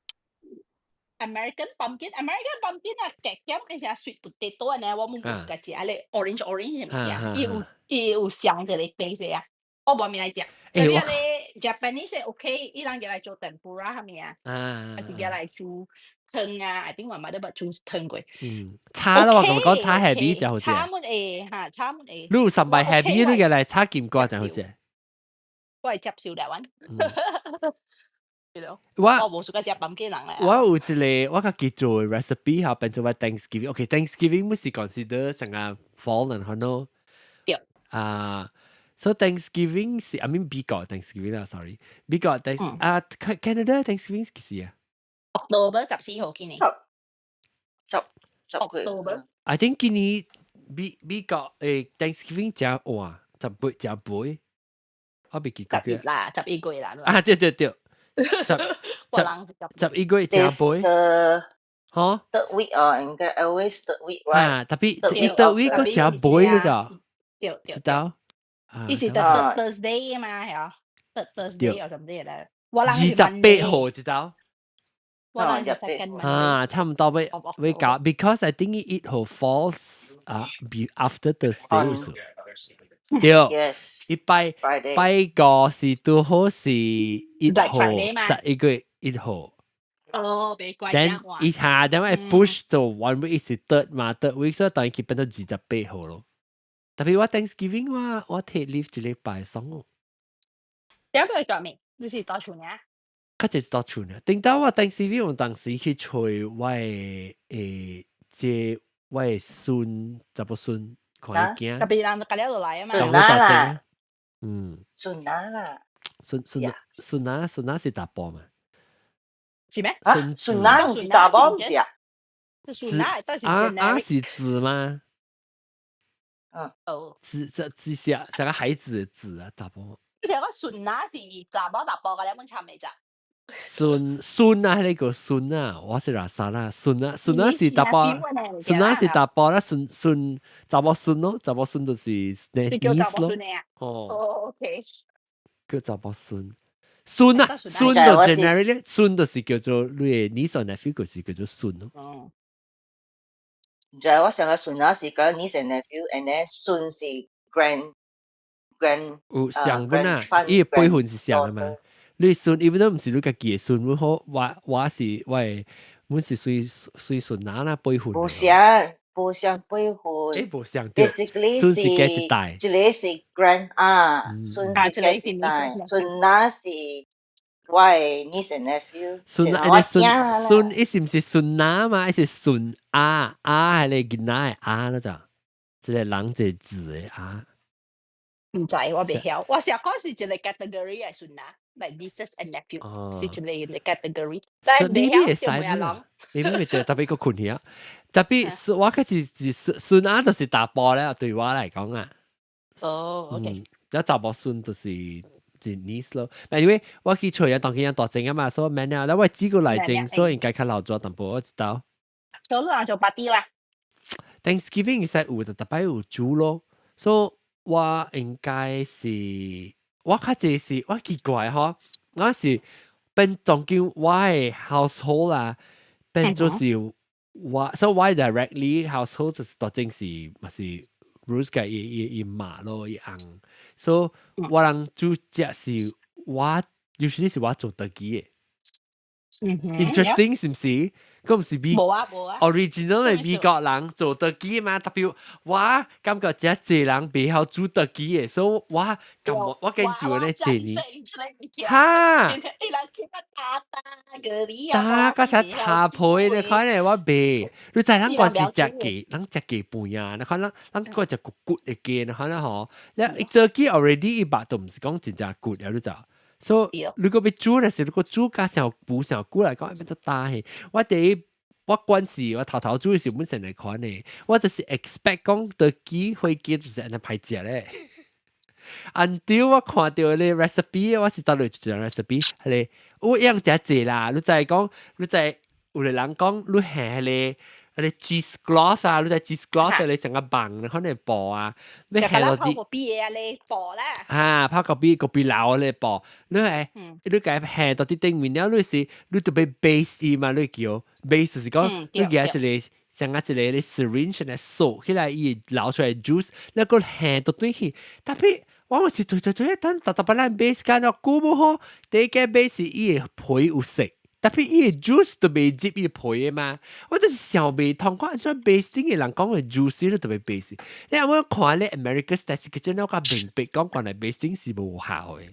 個 American pumpkin，American pumpkin 啊，夾鹹，伊是 sweet potato 呢，我冇冇自家食咧，orange orange 嘅物件，伊有上一個 taste 啊，我無物來食。特別咧 Japanese OK，伊人來做 tempura 啥物啊，啊是來煮湯啊，I think 我媽都捌煮湯過。嗯，炒啦，我咁講炒 heavy 就好食。炒乜會嚇，炒乜會。你有三擺 heavy 你個來炒金瓜就好食。我會接受台灣。我我無 suka 食 pumpkin 人咧。我有一個我家己做的 recipe 嚇，變做我 Thanksgiving。OK，Thanksgiving 不是 consider 成個 fall 人可能。對。啊，so Thanksgiving 是 I mean 美國 Thanksgiving 啦，sorry，美國 Thanks 啊 Canada Thanksgiving 幾時啊？ October 14號今年。十十十月。 October。 I think 今年美國Thanksgiving 正晚，10月正尾，我未記 10月啦，11月啦。啊，對對對。十十11月正尾。嗬？Third week 啊，應該 always third week right？啊，特別伊 third week 個正尾嗰咋？對對。知道？伊是 Thursday 嘛，係啊，Thursday 或什麼咧？我人28號知道？我人是 second Monday。啊，差唔多要要搞，because I think 1號 falls 啊，be after Thursday。對， Yes。伊拜拜個是拄好是1號，11月1號。哦，別怪。 Then 伊下點解 push 到 one week 是 third 嘛，third week 所以當佢變到28號咯。特別我 Thanksgiving 我 take leave 一禮拜爽哦。點解做咩？你是到厝呢？較濟是到厝呢。頂到我 Thanksgiving 我當時去揣我的這我的孫查某孫看伊囝。特別人家了落來啊嘛。孫仔啦。嗯。孫仔啦。孫孫孫仔孫仔是查埔嘛？是咩？啊，孫仔毋是查某，毋是啊？是孫仔，但是啊啊是子嗎？嗯。哦。子這這是像個孩子的子啊，查埔。就是講孫仔是查某查埔甲兩本差未咋？孫孫啊，那個孫啊，我是拉薩啦，孫啊，孫啊是查埔，孫仔是查埔啦，孫孫查某孫咯，查某孫就是 niece 咯。哦，OK。叫查某孫，孫啊，孫就 generally 孫就是叫做你的 niece or nephew 就是叫做孫咯。哦。就係我上個孫仔是講 niece and nephew，and then 孫是 grand grand。有上本啊，伊的輩分是上的嘛。你孫，因為都毋是你家己的孫，阮好，我是我的，阮是隨隨孫仔啦輩分。無相，無相輩分。欸，無相對。 Basically 孫是加一代。一個是 grand 啊，孫是加一代，孫仔是我的 niece and nephew。孫仔，你孫孫，伊是毋是孫仔嘛？伊是孫仔，仔係你囡仔的仔咯就，一個人一個字的仔。毋知，我袂曉，我想講是一個 category 的孫仔。Like nieces and nephew 是一個 category，但係你會使咩？你咪對，特別個困去啊！特別我開始是孫孫仔就是查埔咧，對我來講啊。哦，OK。一查某孫就是是 niece 咯。但因為我去揣啊，當佢樣大正啊嘛，所以免啊。我幾個來正，所以應該較老早淡薄，我知道。做你人做 party 啦？Thanksgiving 其實有，特別有煮咯，所以我應該是。我較濟是我奇怪吼，我是變當今我的 household 啊，變做是我，所以我 directly household 就是當正是嘛是 Bruce 嘅伊伊伊媽咯伊翁，所以我人煮食是我 usually 是我做 turkey 嘅。Interesting 是唔是？佢唔是美無啊無啊 original 嘅美國人做 turkey 嘛，特別我感覺這濟人袂曉煮 turkey 嘅，所以我感我跟住咧這年，哈，打個啥茶皮你看咧我袂，你知咱慣是食雞，咱食雞飯啊，你看咱咱個食骨骨的雞，你看咧吼，你一做雞 already 伊肉都唔是講真正骨了，你知。所以如果欲煮嘅時，如果煮加上補上久來講，變做焦去。我第一我慣時我頭頭煮嘅時本身來看呢，我就是 expect 講 turkey 火雞就是按呢歹食咧。until 我看到咧 recipe，我是找到一張 recipe，係個有樣誠濟啦。你知講，你知有個人講，你下彼個彼個 cheese cloth 啊，你知 cheese cloth 你成個網，可能布啊，你下落啲泡咖啡啊，你布啦。啊，泡咖啡咖啡流咧布，你係你共下到啲頂面了，你是你就欲 baste 伊嘛，你叫 baste 就是講你舉一個。像啊一個咧 syringe 來掃起來，伊會流出來 juice，你閣下到對去，特別我是對對對，等逐逐擺咱 baste 間咗久無好，第一個 baste 伊個皮有色，特別伊個 juice 都袂入伊個皮的嘛，我就是想袂通，看按怎 baste 的人講的 juice 你特別 baste，你有無看咧 America's Test Kitchen 我較明白講原來 basting 是無效的。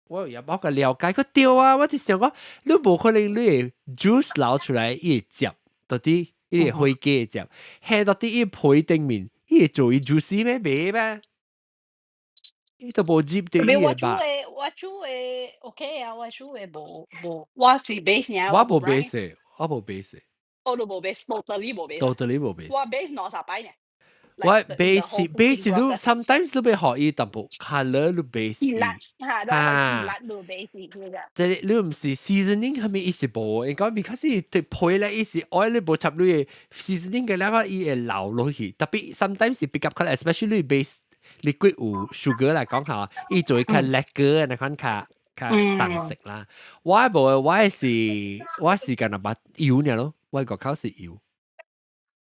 我也無個了解，佢對啊，我就想講，你無可能你的 juice 流出來，伊會接到底。伊個火雞會接，下到底伊皮頂面，伊會做伊 juicy 咩？袂咩？伊都無入到伊個肉。我煮的 OK 啊，我煮的無無，我是 baste 爾。我無 baste，我無 baste。我都無 baste，totally 無 baste。 totally 無 baste。我 baste 兩三擺爾。我 baste baste 你 sometimes 你欲予伊淡薄 colour 你 baste 伊。哈，你 baste 那個。這你毋是 seasoning 係咪伊是無？應該 because 伊對皮咧，伊是愛你無插你的 seasoning 嘅了，伊會流落去。特別 sometimes 是比較可能，especially 你 baste liquid 有 sugar 來講嚇，伊就會較 lacquer 那款較較重色啦。我無，我是干焦捌油爾咯，我個口是油，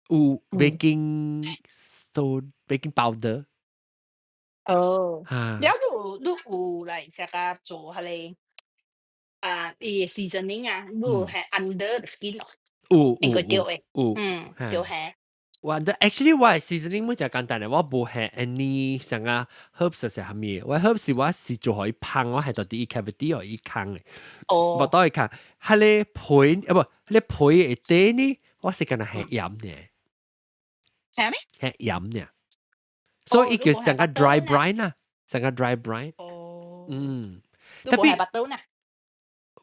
有 baking soda baking powder。哦，哈。了你有來啥個做彼個啊？伊的 seasoning 啊，你有係 under the skin 有。應該對的，有。嗯，對係。我 actually 我的 seasoning 每隻簡單的，我無下 any 啥個 herbs 是啥物，我 herbs 是我是做予伊芳，我係就佇伊 cavity 予伊空的。哦。無倒會空，彼個皮啊無，彼個皮的底呢，我是干焦下鹽爾。係咩？下鹽爾。所以伊叫成個 dry brine 啊，成個 dry brine。哦。嗯。特別 butter 呢？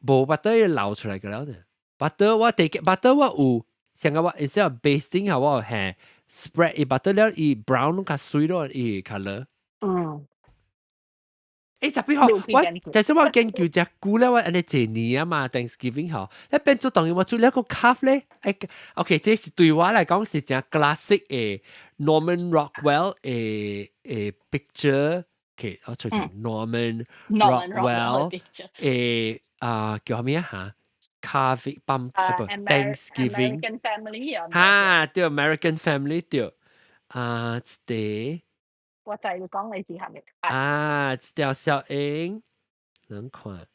無 butter 流出來個了呢。butter 我第 butter 我有。像個我 instead of basting 下我係 spread 伊 butter 了伊 brown 較水咯伊 colour。欸，特別好，我但是我研究隻久咧，我按呢一年啊嘛，Thanksgiving 吼，一變做當然我做了個 carve 咧，欸，OK，這是對我來講是正 classic 的 Norman Rockwell 的 picture。OK，我出去 Norman Rockwell 的啊叫啥物啊嚇？carving 泵不 Thanksgiving American family 哈，對 American family 對啊，這我就係講你是係咪？啊，這條小英，能看，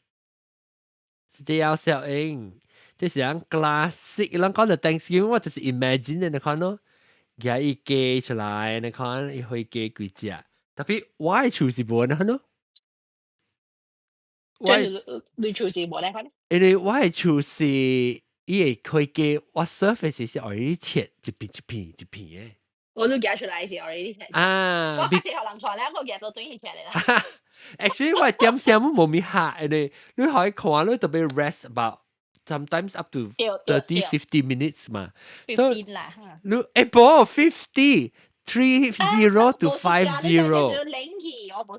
這條小英，這是樣 classic，人講到 Thanksgiving，我就是 imagine 你看咯，舉伊雞出來，你看伊火雞幾隻，特別我的厝是無按呢咯。我你厝是無按呢款？因為我的厝是伊個火雞，我 serve 時是愛切一片一片一片的。我都夾出來是 already 切。啊！我較濟予人看咧，我夾到轉去切來啦。 Actually，我點聲無物客，因為你可以看你特別 rest about sometimes up to 30 50 minutes 嘛。所以啦，你欸無 50 30 to 50，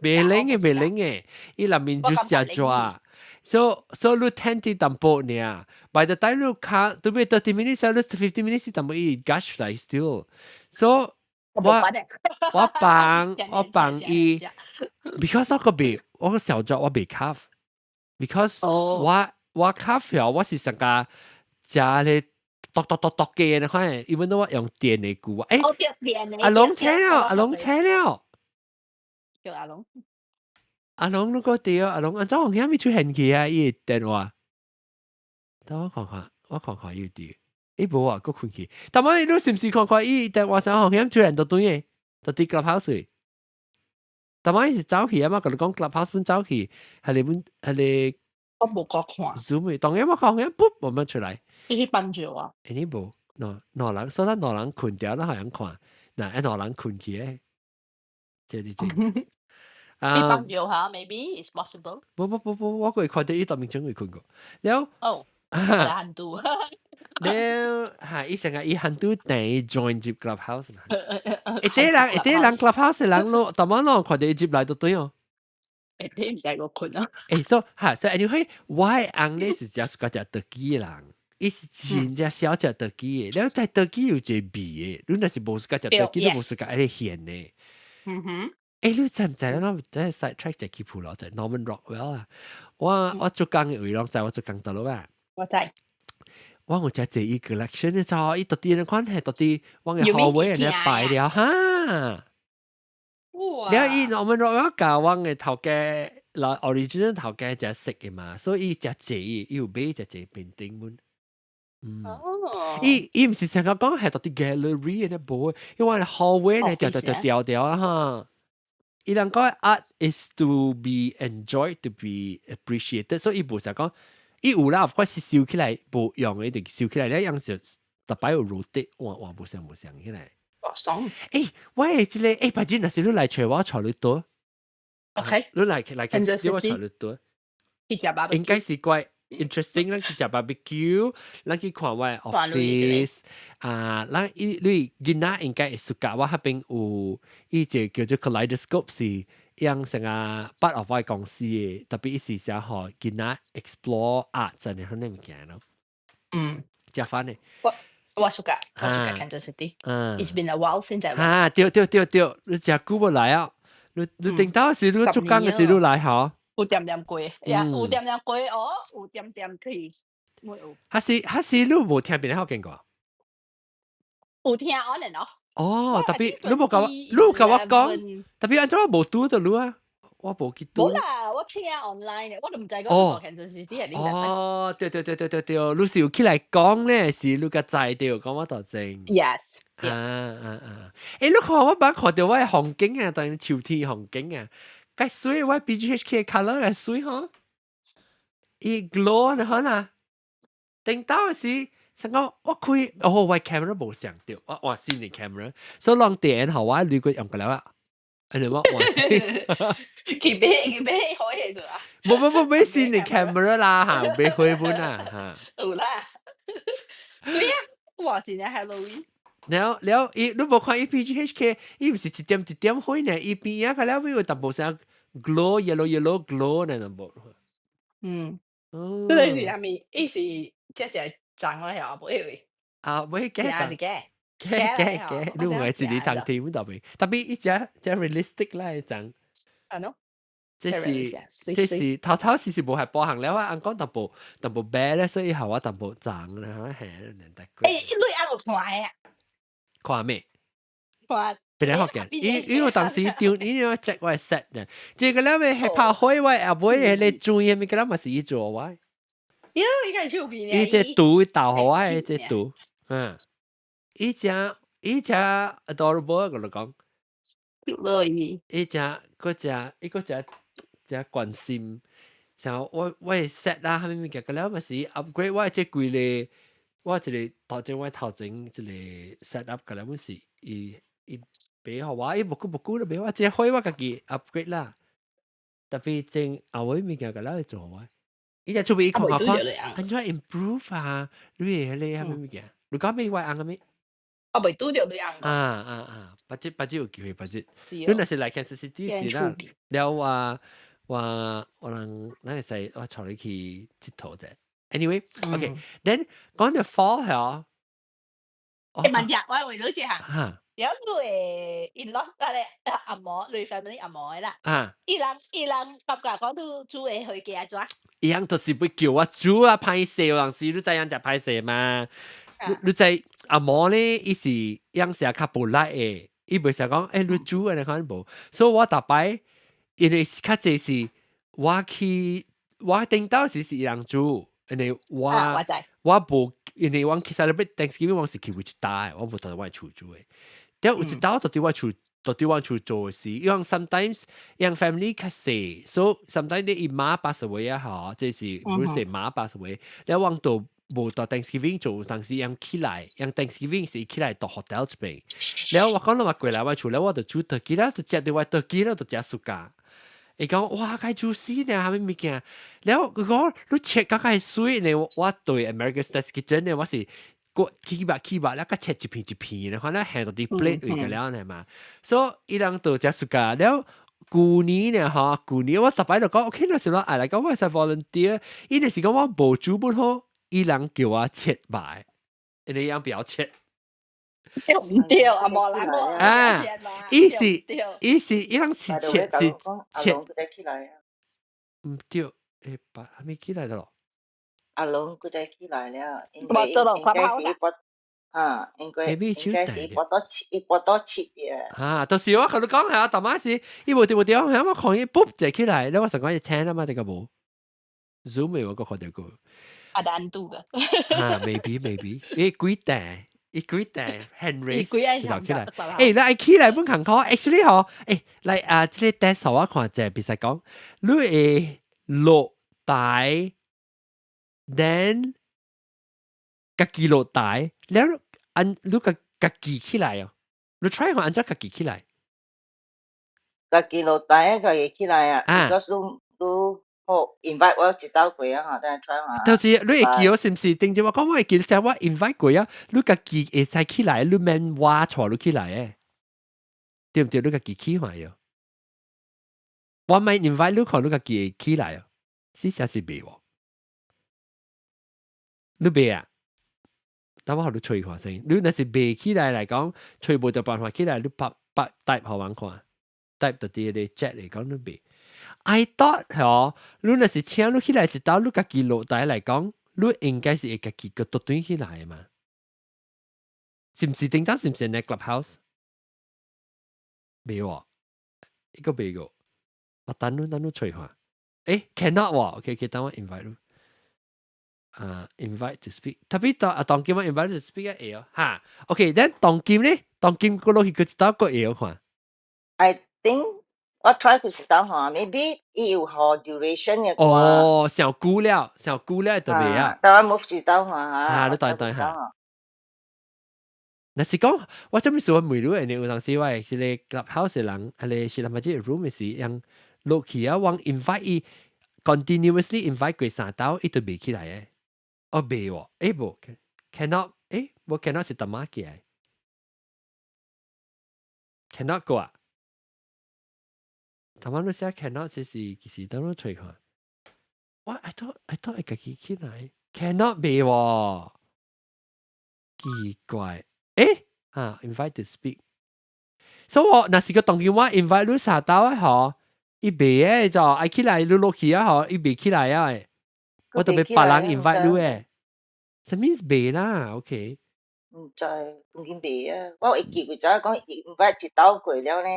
袂冷的袂冷的，伊內面就食抓。So 你停佇淡薄爾，by the time 你卡，特別 30 minutes 你 50 minutes 淡薄伊 gush 來 still。So 我放伊，because 我個袂我個小作我袂 carve，because 我 carve 了我是上個食咧剁剁剁剁嘅，你看，even though 我用電的龜，欸，阿龍請了，阿龍請了，叫阿龍，阿龍你個對阿龍，按怎紅險未出現去啊？伊個電話，等我看看，我看看伊啲，伊無啊，閣困去。但我你是毋是看看伊電話上紅險出現到對嘅，到佇 Clubhouse。但我伊是走去啊嘛，佮你講 Clubhouse 本走去，係你本係你。我無覺看。 Zoom 當然我看紅險，噗，冇乜出來。你去瞓著啊？欸，你無，兩兩人，所以咱兩人困掉，咱好樣看，嗱，一兩人困去誒，這這這。你瞓著嚇？Maybe it's possible。不不不不，我過看到伊當面真會困過。了，哦，難度。了，嚇，伊成日伊很多訂 join 入 Clubhouse 嘛。一啲人一啲人 Clubhouse 人咯，逐晚攏看到伊入來就對哦。一啲唔使個困啊。欸，所嚇，所以 anyway，我的翁咧是食 suka 食 turkey 的人，伊是真正少食 turkey 的。了在 turkey 有一個味的，你若是無 suka 食 turkey，你無 suka 愛鹹的。欸，你知毋知？我真係 side track 就去鋪咯，就 Norman Rockwell 啊。我做工的位攏知我做工佗落啊。我知。我有食這伊 collection，你知影？伊到底那款係到底我嘅 hallway 咧擺了哈。了伊 Norman Rockwell 教我嘅頭家，嗱 original 頭家食色嘅嘛，所以伊食濟，伊有買食濟 painting 們。嗯。伊伊毋是成日講係到底 gallery 嘅無，因為 hallway 咧掉掉掉掉掉啊哈。伊人講 art is to be enjoyed, to be appreciated，所以伊無成講，伊有啦，of course 是收起來無用的，就收起來，你樣就逐擺有 rotate 換換無相無相起來。哇，爽！欸，我的這個欸，白金若是你來揣我，揣你倒。 OK。你來來開始我揣你倒。去食 barbecue。應該是怪 interesting，咱去食 barbecue，咱去看我的 office 啊，咱伊你囡仔應該會 suka，我彼邊有伊一個叫做 Kaleidoscope 是樣成啊 part of 我公司的，特別伊是寫予囡仔 explore art 這樣款的物件咯。食飯的。我 suka，我 suka Kansas City。It's been a while since I went。啊，對對對對，你誠久無來啊？你你頂到時你做工的時你來吼？有點點過，呀，有點點過哦，有點點去。還是還是你無聽別人見過？有聽 on and off。哦，特別你無共我，你有共我講，特別按怎我無拄著你啊？我無去拄。無啦，我聽 online 的，我都毋知講 Kansas City 係恁哦，對對對對對對，你是有起來講咧，是你較知著，講我當真。 Yes。啊啊啊！欸，你看我捌看著我的風景啊，當秋天風景啊，較媠我 BGHK colour 較媠吼，伊 glow 呢可能，頂到時，想講我開，哦，我 camera 無相著，我換新的 camera，所以攏電予我旅館用過了啊。安尼我換新。去買去買好嘢做啊！無無無買新的 camera 啦嚇，買貨本啊嚇。有啦。對啊，哇！真正 Halloween。了了，伊你無看伊 PGHK，伊毋是一點一點火呢？伊邊仔個了尾有淡薄啥 glow yellow yellow glow 呢淡薄。這個是啥物？伊是這隻髒了曉無？以為。啊，袂假是假。假假假，你唔係一日通聽特別，特別伊隻隻 realistic 啦，髒。啊喏。這是這是頭頭是是無係波行了啊，按講淡薄淡薄白咧，所以予我淡薄髒啦，係難得。欸，你按有看啊？看咩？看。別來學嘅，因因為當時丟，因為 check 我 set 嘅，這個了咪係拍火我後尾迄個轉的物件嘛是伊做我。喲，伊個手邊伊這圖導予我的這圖，嗯，伊誠伊誠 adorable 我就講。落伊。伊誠閣誠伊閣誠誠關心，像我我的 set 啦，啥物物件，個了嘛是 upgrade 我這規個，我一個頭前我頭前一個 set up 個了，阮是伊伊買予我，伊無久無久就買我，這個貨我家己 upgrade 啦。特別正後尾物件個了會做我，伊只出面伊看看看，按怎 improve 啊？你會彼個啥物物件？你講咩我翁啥物？我未拄著你翁。啊啊啊！別只別只有機會，別只。你若是來 Kansas City 時啦，了我我我人咱會使我帶你去𨑨迌者。Anyway，OK，then 講到 fall 係欸，問者，我問你一項。了你的 in law 啊咧阿嬤，你 family 阿嬤的啦。伊人伊人感覺講你煮的火雞怎？伊人就是欲叫我煮啊，歹勢有陣時你知影誠歹勢嘛？你你知阿嬤咧，伊是樣食較無力的，伊袂使講，欸，你煮按呢款無，所以我逐擺因為較濟是我去我頂到時是伊人煮，因為我啊，我知。我無，因為我去 celebrate Thanksgiving 我是去有一搭的，我無佇我厝煮的。但有一搭到佇我厝，到佇我厝做的時，因為 sometimes 因 family 較細，so sometimes 你伊媽 pass away 啊，嗬，這是不是媽 pass away，了我就無到 Thanksgiving 做，當時𪜶起來，𪜶 Thanksgiving 是起來到 hotel 這邊。了我講了話過來我厝，了我就煮 turkey 了，就食到我 turkey 了，就食 suka。伊講哇，該煮死呢，啥物物件？了佢講你切較較水呢，我對 American Test Kitchen 呢，我是個起肉起肉，了個切一片一片的，反正下到啲 plate 位個了呢嘛。所以伊人就食 suka 了。舊年呢，吼，舊年我逐擺就講，OK，那時候愛來講我是 volunteer，伊若是講我無煮不好，伊人叫我切肉，因為伊人不要切。對唔對啊？無人啊，伊是伊是伊人是切是切。唔對，欸，把還沒起來的咯。阿龍佢就起來了，應該應該是一撥啊，應該應該是一撥到七，一撥到七嘅。啊，到時我同你講下，大媽是伊無對無對，我看伊卜就起來，你我上講伊請啦嘛，這個無 Zoom 未我個看到過。啊，單獨嘅。啊，maybe maybe，伊幾大？伊幾大 Henry 幾就起來，欸，你愛起來本坎坷，actually 嗬，欸，來啊，這個 test 我看者，比如講，你會落台，then 家己落台，了按你家家己起來哦，你 try 看按怎家己起來？家己落台，家己起來啊，because 你你好 invite 我一道過啊，嚇，等下 try 下。就是你會記我是毋是？頂陣我講我會記，就我 invite 過啊，你家己會使起來，你免我帶你起來誒，對毋對？你家己起看喲。我咪 invite 你看，你家己會起來哦，事實是袂喎。你袂啊？等我予你揣看先。你若是袂起來來講，揣無著辦法起來，你拍拍 type 予阮看，type 到佇個 chat 嚟講你袂。I thought 嗬，你若是請你起來一道，你家己落台來講，你應該是會家己個獨轉起來的嘛？是毋是？頂當是毋是ใน Clubhouse？袂喎，一個袂個。我等你等你揣看。欸，cannot 喎，OK OK，等我 invite 你。啊，invite to speak，特別當啊當今我 invite to speak 會哦，哈，OK，then 當今咧，當今過落去佢一道個會看。 I think 我 try 佢一道看，maybe 伊有號 duration 嘅啩。哦，上久了，上久了就袂啊。等我 move 一道看下。啊，你等等下。若是講，我這麼說我問你，有當時我係這個 clubhouse 的人，啊個是他們這個 room 的時，讓落去啊，往 invite 伊 continuously invite 過三道，伊就袂起來的。哦，袂喎，欸無，cannot，欸，無 cannot 是淡仔起來，cannot 過啊？淡仔你寫 cannot 這是其實等我揣看。我 I thought 會家己起來，cannot 袂喎，奇怪，欸，啊，invite to speak，所以我若是個當今我 invite 你三道啊，嗬，伊袂的就愛起來你落去啊，嗬，伊袂起來啊。我特別別人 invite 你誒，啥物袂啦？OK。毋知，當今袂啊！我會記佢早講 invite 一道過了呢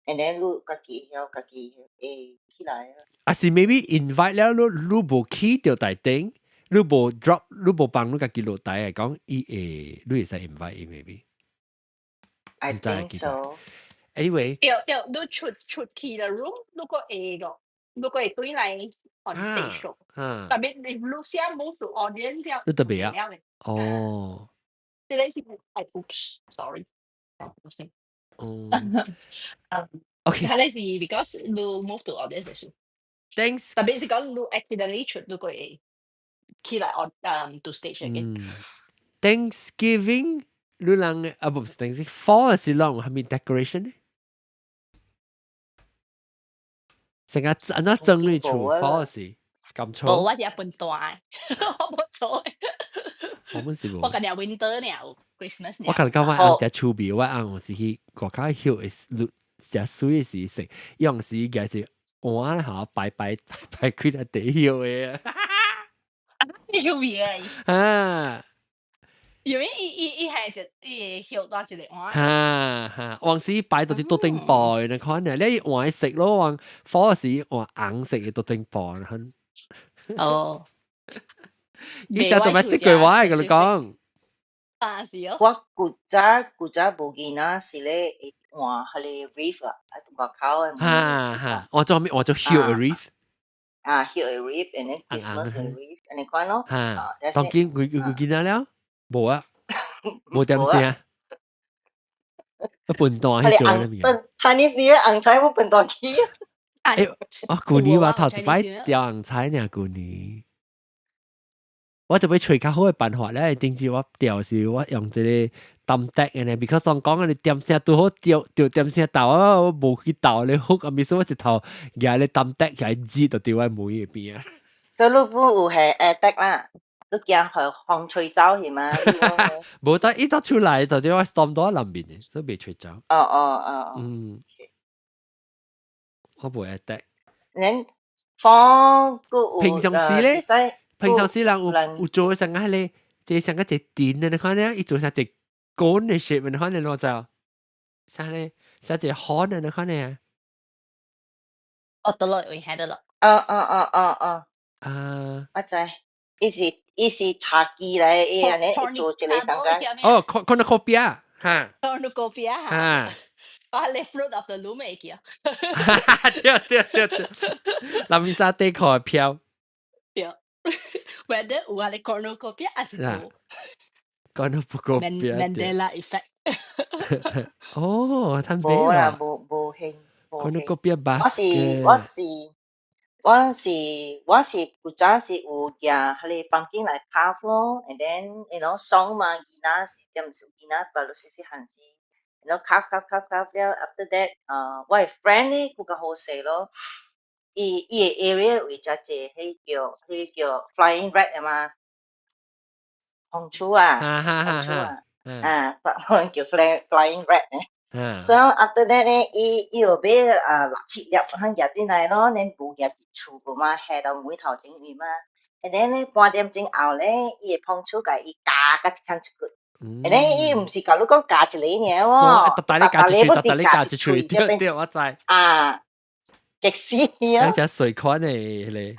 ，and then 你家己曉家己會起來啊。啊是 maybe invite 了你你無起到台頂，你無 drop，你無幫你家己落台來講，伊會你會使 invite 伊 maybe。 I think so。 Anyway，對對，你出出去的 room，如果會個，如果會對來 on stage 咯。特別你你寫 move to audience 了，你特別啊？哦。這個是哎，oops，sorry，不是。哦。OK。係咧是 because 你 move to audience 是。 Thanks。特別是講你 accidentally 出，你會起來 on to stage 嘅。 Thanksgiving，你人啊不是 Thanksgiving，fall 是啷係咪 decoration 呢？成日按怎整理厝 fall 是咁粗。無，我是一本大，我無做。我本是無。我今日 winter 了，Christmas 我甲你講，我翁食厝邊，我翁有時去外口歇的食水的時食，用時舉一碗吼擺擺擺擺開來地歇的。你厝邊啊！因為伊伊伊係一伊會曉多一個碗。哈哈，往時擺到啲桌頂布，你看呢，你換色咯，換火時換紅色嘅桌頂布，很。哦。你就同埋識句話嘅，你講。啊，是哦。我古早古早無囡仔是咧會換彼個 wreath 啊，啊，外口的。哈哈，換做咩？換做葉的 wreath。啊，葉的 wreath，and then Christmas 的 wreath，按呢款咯。哈，當今佢佢佢見到了？無啊，無點聲。個笨蛋去做咩物件？Chinese New Year 紅菜無笨蛋去。欸，我舊年我頭一擺釣紅菜呢，舊年。我就欲揣較好的辦法咧，頂次我釣時我用這個thumbtack 的呢，because 上講你點聲拄好釣釣點聲豆，我無去鬥咧好，啊，咪說我一頭舉咧 thumbtack 起來擠就佇我門的邊啊。所以你不有係 AirTag 啦，你驚予風吹走是嗎？無得伊到出來就佇我 storm 到南面的，所以袂吹走。哦哦哦。嗯。我無 AirTag。恁風閣有平常時咧？平常時人有有做成個咧，這像個一電的，你看咧，伊做成一滾的 shape，你看你攞就，啥咧，啥一個 horn 的，你看咧。哦，得咯，會睇得咯。哦哦哦哦哦。啊。我知，伊是伊是茶几來，伊按呢做一個上個。哦，cornucopia，哈。 Cornucopia 哈。啊，你 Fruit of the Loom 會記啊？對對對對，南面沙底褲飄。對。Whether 有啊，你 cornucopia 還是無？Cornucopia。 Mandela effect。哦，坦白無啦，無無興。 Cornucopia 我是我是我是我是古早是有舉彼個 pumpkin 來 carve 咯，and then 爽嘛，囡仔是點是囡仔，白細細漢時，carve carve carve carve 了，after that 啊，我的 friend 咧閣較好勢咯，伊伊的 area 為遮濟，彼叫彼叫 flying rat 的嘛，紅鼠啊，紅鼠啊，啊，叫 flying rat 咧。So after that 咧，伊伊有買啊六七粒，通夾進來咯，恁無夾佇厝個嘛，下到門頭前位嘛。And then 咧半點鐘後咧，伊會碰出共伊夾甲一牽出去。And then 伊毋是共你講夾一個爾喎，逐大你夾一喙，逐大你夾一喙，對對，我知。啊，激死啊！只水款的咧，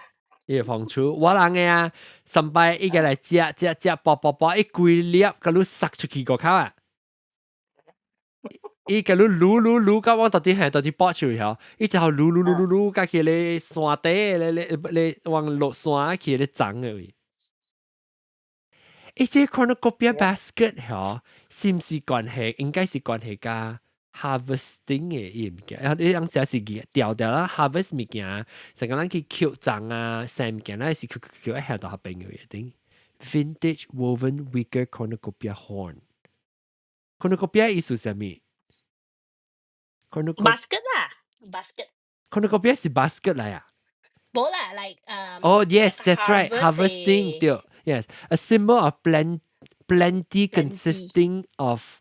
伊會碰出，我人的啊，上擺伊個來食食食，剝剝剝，伊規粒共你塞出去個口啊！伊共你擼擼擼到我到底係到底剝出去嗬，伊就擼擼擼擼擼，甲去咧山底咧咧咧往落山去咧長的位。欸，這 cornucopia basket 嗬，是毋是關係？應該是關係佮 harvesting 的伊物件。你樣只是調調啦，harvest 物件，成個咱去抾種啊，生物件，咱是抾抾抾一下到下邊嘅一定。Vintage woven wicker cornucopia horn。Cornucopia 意思是啥物？ Basket 啦，basket。 Cornucopia 是 basket 來啊？無啦，like Oh yes, that's right. Harvesting 對，yes, a symbol of plenty consisting of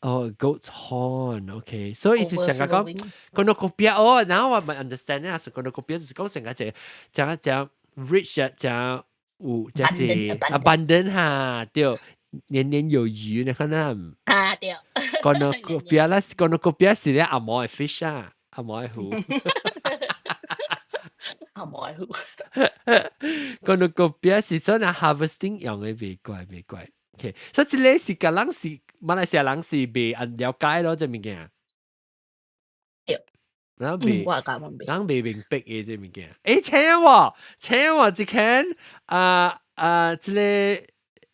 oh goat's horn. Okay, 所以是成個講 cornucopia 哦，然後我咪 understand 咧，是 cornucopia 就是講成個這講講 rich 啊，講有這這 abundant 哈，對。年年有餘，你看那。啊對。 Cornucopia 啦，cornucopia 是咧紅毛的 fish 啊，紅毛的魚。紅毛的魚。 Cornucopia 是說那 harvesting 用的袂怪袂怪。OK，所以這個是個人是馬來西亞人是袂按了解咯，這物件。對。人袂，我講袂。人袂明白的這物件。欸，請我，請我一間啊啊，這個。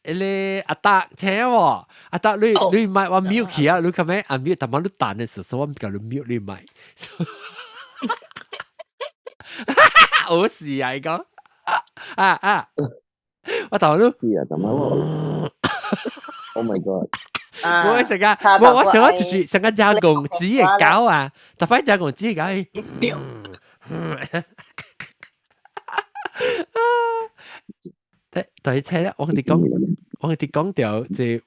迄個阿達聽喎，阿達你你麥我 mute 去啊，你咁樣按 mute，但係你彈的時候，我毋共你 mute 你麥。好事啊，伊講啊啊，我頭你。是啊，但係我，Oh my God！我成個我我成個就是成個加工紙的狗啊，特別加工紙的狗，對。啊！但但係請我哋講，我哋講到這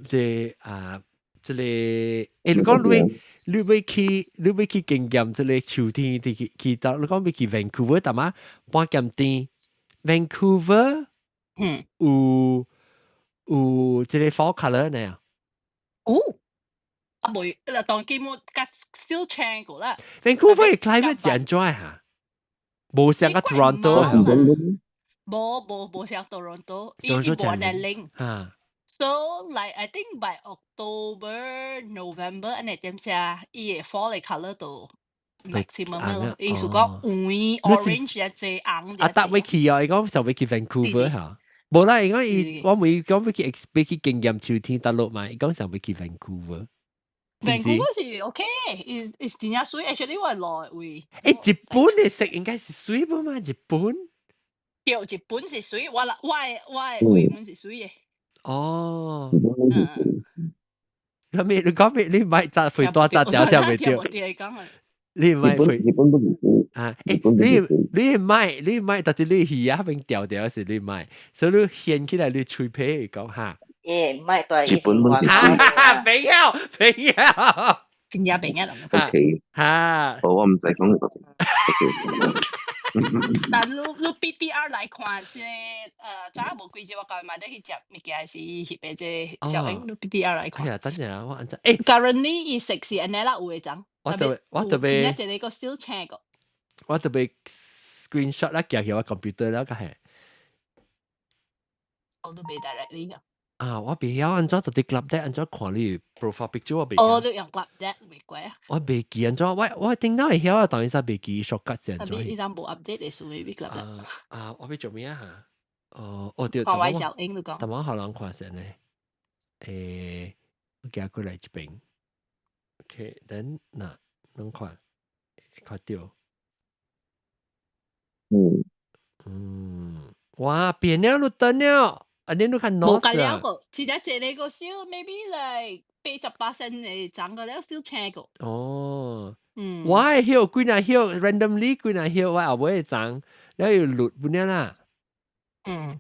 這啊，這個欸，你講你你欲去你欲去經驗這個秋天，去去到你講欲去 Vancouver，但嘛半點甜 Vancouver 有有這個 fall colour 呢？有。啊，袂，嗱，當今我較 still 青過啦。 Vancouver 嘅 climate 是按怎嚇？無像個 Toronto。無無無像 Toronto，伊伊無按呢冷。So like I think by October, November 按呢點寫，伊嘅 fall 嘅 colour 就 maximum 咯。伊是講黃 orange 一隻紅。啊，搭會去啊！伊講就會去 Vancouver 嚇。無啦，伊講伊我每講欲去欲去經驗秋天大陸嘛，伊講想欲去 Vancouver。 Vancouver 是 OK，伊真正媠，actually 我來位。誒，日本嘅色應該是媠不嘛？日本？對，日本是媠，我啦，我的位本是媠嘅。哦。咁你講咩？你買扎肥多扎條條未對？你唔係日本不是啊？誒，你買你買，但是你魚啊邊掉掉是你買，所以你掀起來你吹皮講嚇。誒，唔係對，日本本是沒有沒有，真正變啊！OK，嚇，我唔使講個。但你 PTR 來看，這早無幾日我舊買得去食物件是翕的這小影，你 PTR 來看。哎呀，等陣啊，我按陣，誒，currently 伊食是按呢啦，有的種。我特別，真正一個 still 青個。我特別 screenshot 啦，寄去我 computer 啦，個係。我都未 directly 啊。啊，我袂曉按怎到底 Clubdeck 按怎看你 profile picture 我袂。哦，你用 Clubdeck 袂怪啊。我袂記按怎，我頂到會曉啊，當然使袂記 shortcut 是按怎。特別伊人無 update 的時候，Clubdeck。啊啊，我欲做咩啊？哦，哦對，看歪小英你講。淡薄予人看先呢。誒，我寄過來這邊。OK，then 嗱，攏看，看到。嗯。哇，變了路燈了。啊！你都看無甲了個，其實這個小 maybe like 80% 會長個了小青個。哦，嗯，我會曉幾若曉 randomly 幾若曉，我後尾會長，了又綠本了啦。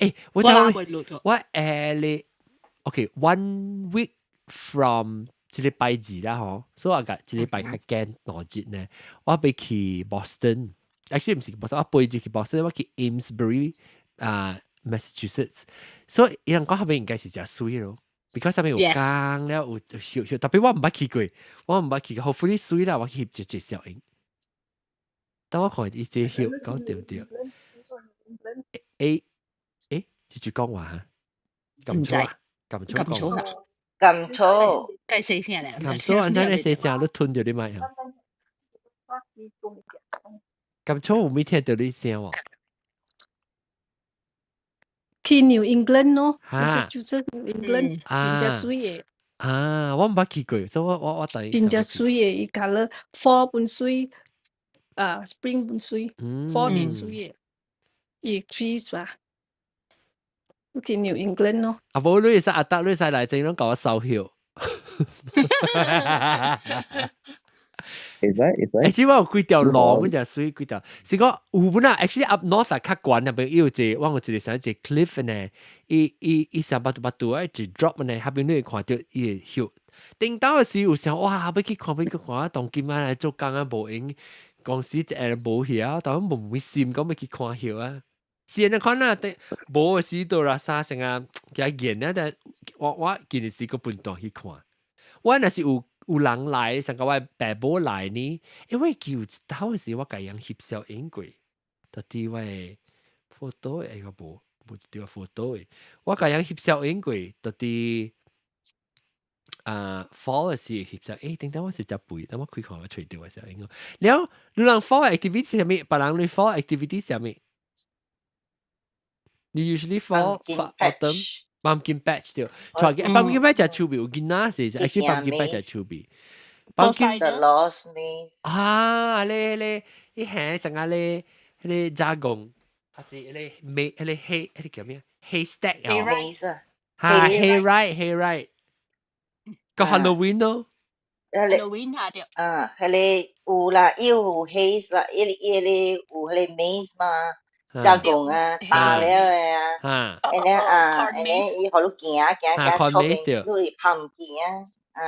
欸，我我就會綠個。我你 OK one week from 這禮拜二啦吼，所以我個這禮拜較緊兩日呢，我欲去 Boston，actually 毋是 Boston，我飛住去 Boston，我去 Amesbury 啊，Massachusetts，所以伊人講彼邊應該是誠媠咯，because 彼邊有江了有葉葉，特別我毋捌去過，我毋捌去過，hopefully 媠啦，我去翕一隻小影。等我看伊這葉講對毋對？欸欸，繼續講話嚇，撳錯啊，撳錯講話。撳錯，計細聲咧。撳錯，按怎你細聲都吞著你麥啊？撳錯有沒聽到你聲喎？去 New England 咯，哈就是 New England 真正媠的。啊，我毋捌去過，所以我第真正媠的，伊 colour fall 本媠，啊 spring 本媠，fall 真媠的，伊 trees 吧。去 New England 咯。啊，無你會使阿達，你會使來這攏共我收葉。會使會使。欸，只我有幾條路，本就媠幾條，是講有本啊，actually up north 較懸那邊有一個，我有一個啥一個 cliff 呢，伊伊伊上百度百度啊，一 drop 呢，彼邊你會看到伊個葉。頂到的時有想哇，欲去看，欲去看，當今仔來做工啊，無閒，公司一下無暇，但無沒心講欲去看葉啊。是按呢款啊，無的時都啦啥成啊，較嚴啊，但我見的是個笨蛋去看。我若是有人來，像個我爸母來呢，因為叫一頭時我共人翕相影過，到底我的 photo 會個無無對 photo 的，我共人翕相影過，到底啊 fall 的時翕相，欸，頂等我是隻背，等我開看我揣著我相影。了，你人 fall activity 是啥物？別人你 fall activity 是啥物？你 usually fall autumn pumpkin patch 對，帶 pumpkin patch 係趣味，有囡仔時，actually pumpkin patch 係趣味。 pumpkin The Lost Maze 啊，咧咧，伊行成啊咧，彼个加工，還是彼個咩？彼個黑，彼個叫咩？haystack 啊，maze 啊，哈，hayride hayride，個 Halloween 咯，Halloween 下對，啊，彼個有啦，有 haze 啦，伊伊個有彼個 maze 嘛。加工啊，打了的啊，and then 啊，and then 伊予你行行行出面，你會 pumpkin 啊，啊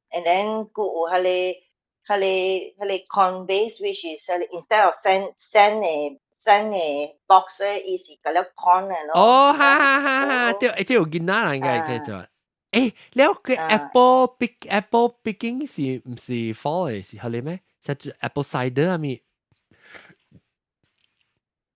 ，and then 閣有彼個彼個彼個 corn maze，which is instead of sand 的 send 嘅 box 咧，伊是佮了 corn 嘅咯。哦，哈哈哈哈，對，這有囡仔人應該叫做。了個 apple picking 是毋是 fall 嘅？是係你咩？是做 apple cider 係咪？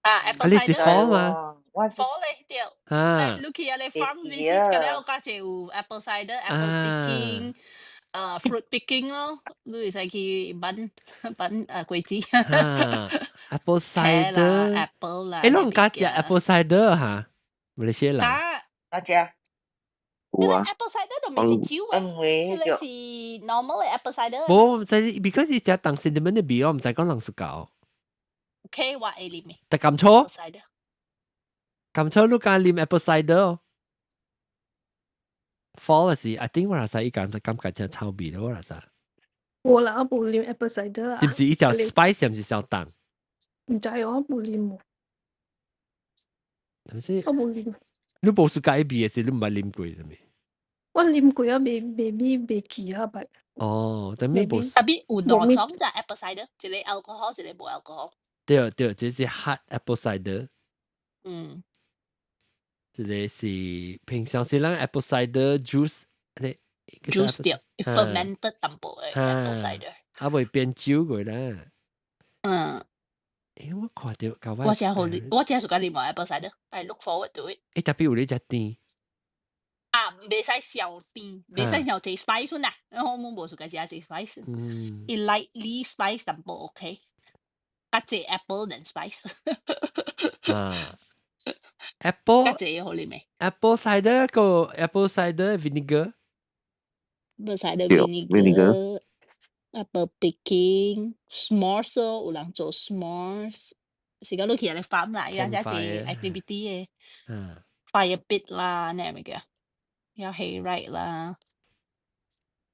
啊，apple 你是 cider fall 嘛？ fall 咧對。啊，你去啊你 farm visit 嘅了，有時有 apple cider、apple picking、fruit picking 咯，你會使去揾揾果子。啊，apple cider、 apple 啦。攏敢食 apple cider 哈？馬來西亞人。敢食。有啊。 apple cider 都唔是酒啊，這個是 normal 嘅 apple cider。無，就係 because 伊食當 cinnamon 的味，我毋知講人是搞。 OK，我會啉嘅。但甘草？甘草你敢啉 apple cider？Fall 時，I think 我若使伊講就感覺真臭味咯，我若使。無啦，我無啉 apple cider 啦。是毋是伊食 spice，毋是小凍？毋知我無啉喎。係咪先？我無啉。你無暑假味的時，你毋捌啉過啥物？我啉過啊，未未咪袂記啊，捌。哦，但咪無。 Tapi 有兩種隻 apple cider，一個 alcohol，一個無 alcohol。對對，這是 hard apple cider。這個是平常時咱 apple cider juice，你 juice 對，fermented 淡薄的 apple cider。啊，未變酒過啦。我看著舊我真好，我真喜歡啉 apple cider，I look forward to it。特別有你食甜。啊，袂使小甜，袂使小濟 spice 啦。我們無喜歡食濟 spice。伊 lightly spice 淡薄 OK，較濟 apple than spice。啊，apple 較濟好啉咩？apple cider 個 apple cider vinegar。 apple cider vinegar。apple picking s'mores 有人做 s'mores，是講你去人哋 farm 啦，有一隻 activity 嘅。Fire pit 啦，咩物件？有 hay ride 啦。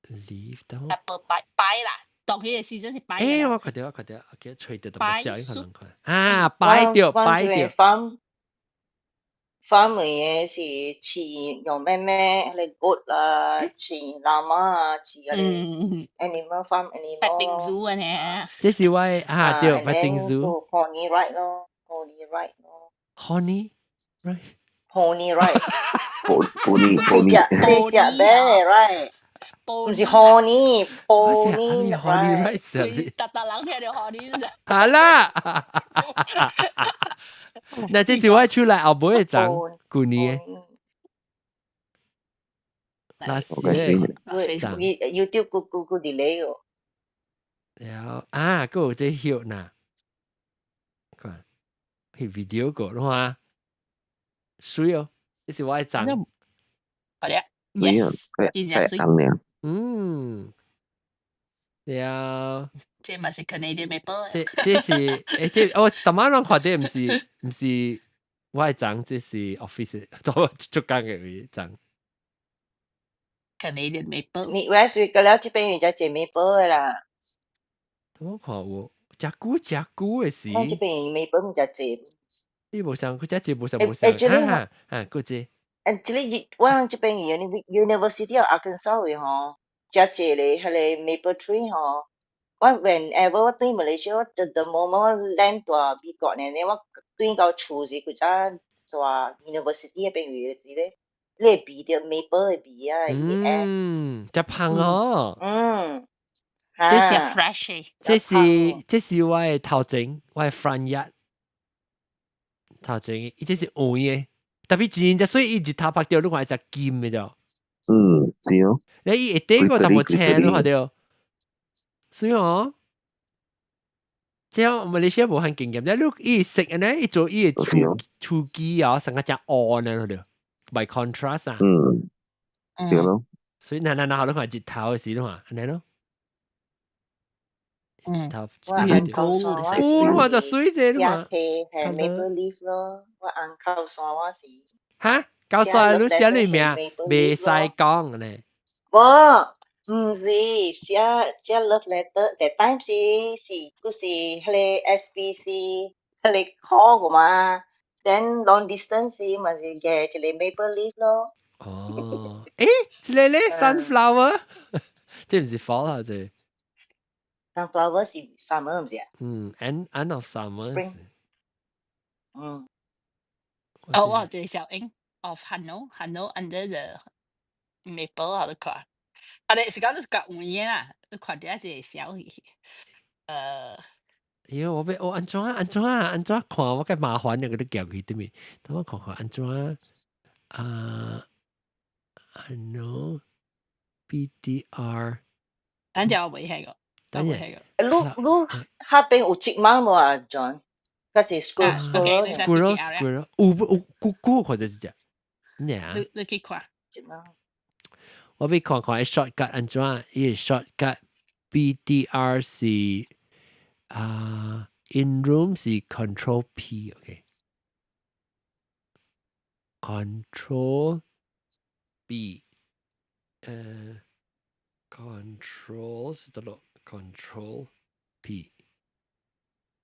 Leaf apple pie pie 啦，當彼個時陣是 pie。我看著我看著，記得吹得特別小，可能看。啊，擺著擺著。 farm farm 嘅是飼用咩咩，彼個 goat 啦，飼 llama 啊，飼彼個 animal farm animal。 Petting zoo 啊呢？這是我啊對，petting zoo。 Pony ride 咯，pony ride 咯。 Honey ride。 Pony ride。 Pony pony。這隻咩 ride？毋是 honey，pony honey ride。逐逐人聽著 honey。好啦。那這是我出來後尾的張，舊年的。那是 YouTube 個個個 delay 哦。了啊，閣有這葉呐，看，彼 video 過咯嘛，媠哦，這是我的張。好咧，yes，真正媠。了。這嘛是 Canadian maple。這這是這我逐擺攏看著毋是毋是我的張，這是 office 做做工的位張。 Canadian maple。 Midwest 個了，這邊有只隻 maple 的啦。我看有，誠久誠久的時。我這邊 maple 毋誠濟。你無想，佢誠濟無想無想。哈哈，閣濟。這裡我這邊 University of Arkansas 的吼，誠濟咧，彼個 maple tree 吼。我 whenever 我對 Malaysia，我 the moment 我 land 到美國呢，我對到厝是古早大 university 彼邊位的時咧，你會聞著 maple 的味啊，嗯，誠芳哦。這是 fresh 這是我的頭前，我的 front yard 頭前，伊這是黃的，特別真正所以伊日頭曝著，你看會金的著。嗯，是哦。你伊下底個淡薄青，你看著。所以哦，這樣馬來西亞無遐經驗，你伊食呢，伊做伊的厝厝基啊，成個誠烏呢，對，by contrast 啊。嗯，對咯。所以嗱嗱嗱，你看日頭的時，你看按呢咯。日頭，我尪靠山我是，哦，你看就媠者，你看。係 maple leaf 咯，我尪靠山我是。哈？靠山你寫你名，袂使講呢。無，毋是寫寫 love letter，that time 是是閣是彼個 SPC 彼個 call 過嘛，then long distance 是嘛是寄一個 maple leaf 咯。哦，這個咧 sunflower，這毋是 fall 啊，這。 Sunflower 是 summer 毋是啊？嗯，end of summer。 Spring。哦，我有一個小影 of Hano under the maple 我都看。啊，你是講你是較遠的啦，你看到是小去。因為我欲我按怎按怎按怎看，我較麻煩的，個你叫去對面，等我看看按怎啊，Hano BTR。等陣我未聽過，等陣。我未聽過。你你下邊有織網無啊，John？還是 squirrel 啊，OK， squirrel 你 squirrel BTR 啊 squirrel 有有咕咕或者是隻，咩你你去看。織網。我欲看看 shortcut 按怎，伊個 shortcut BTR 是啊，in room 是 Control P，OK。Control B，Control 是得咯，Control P，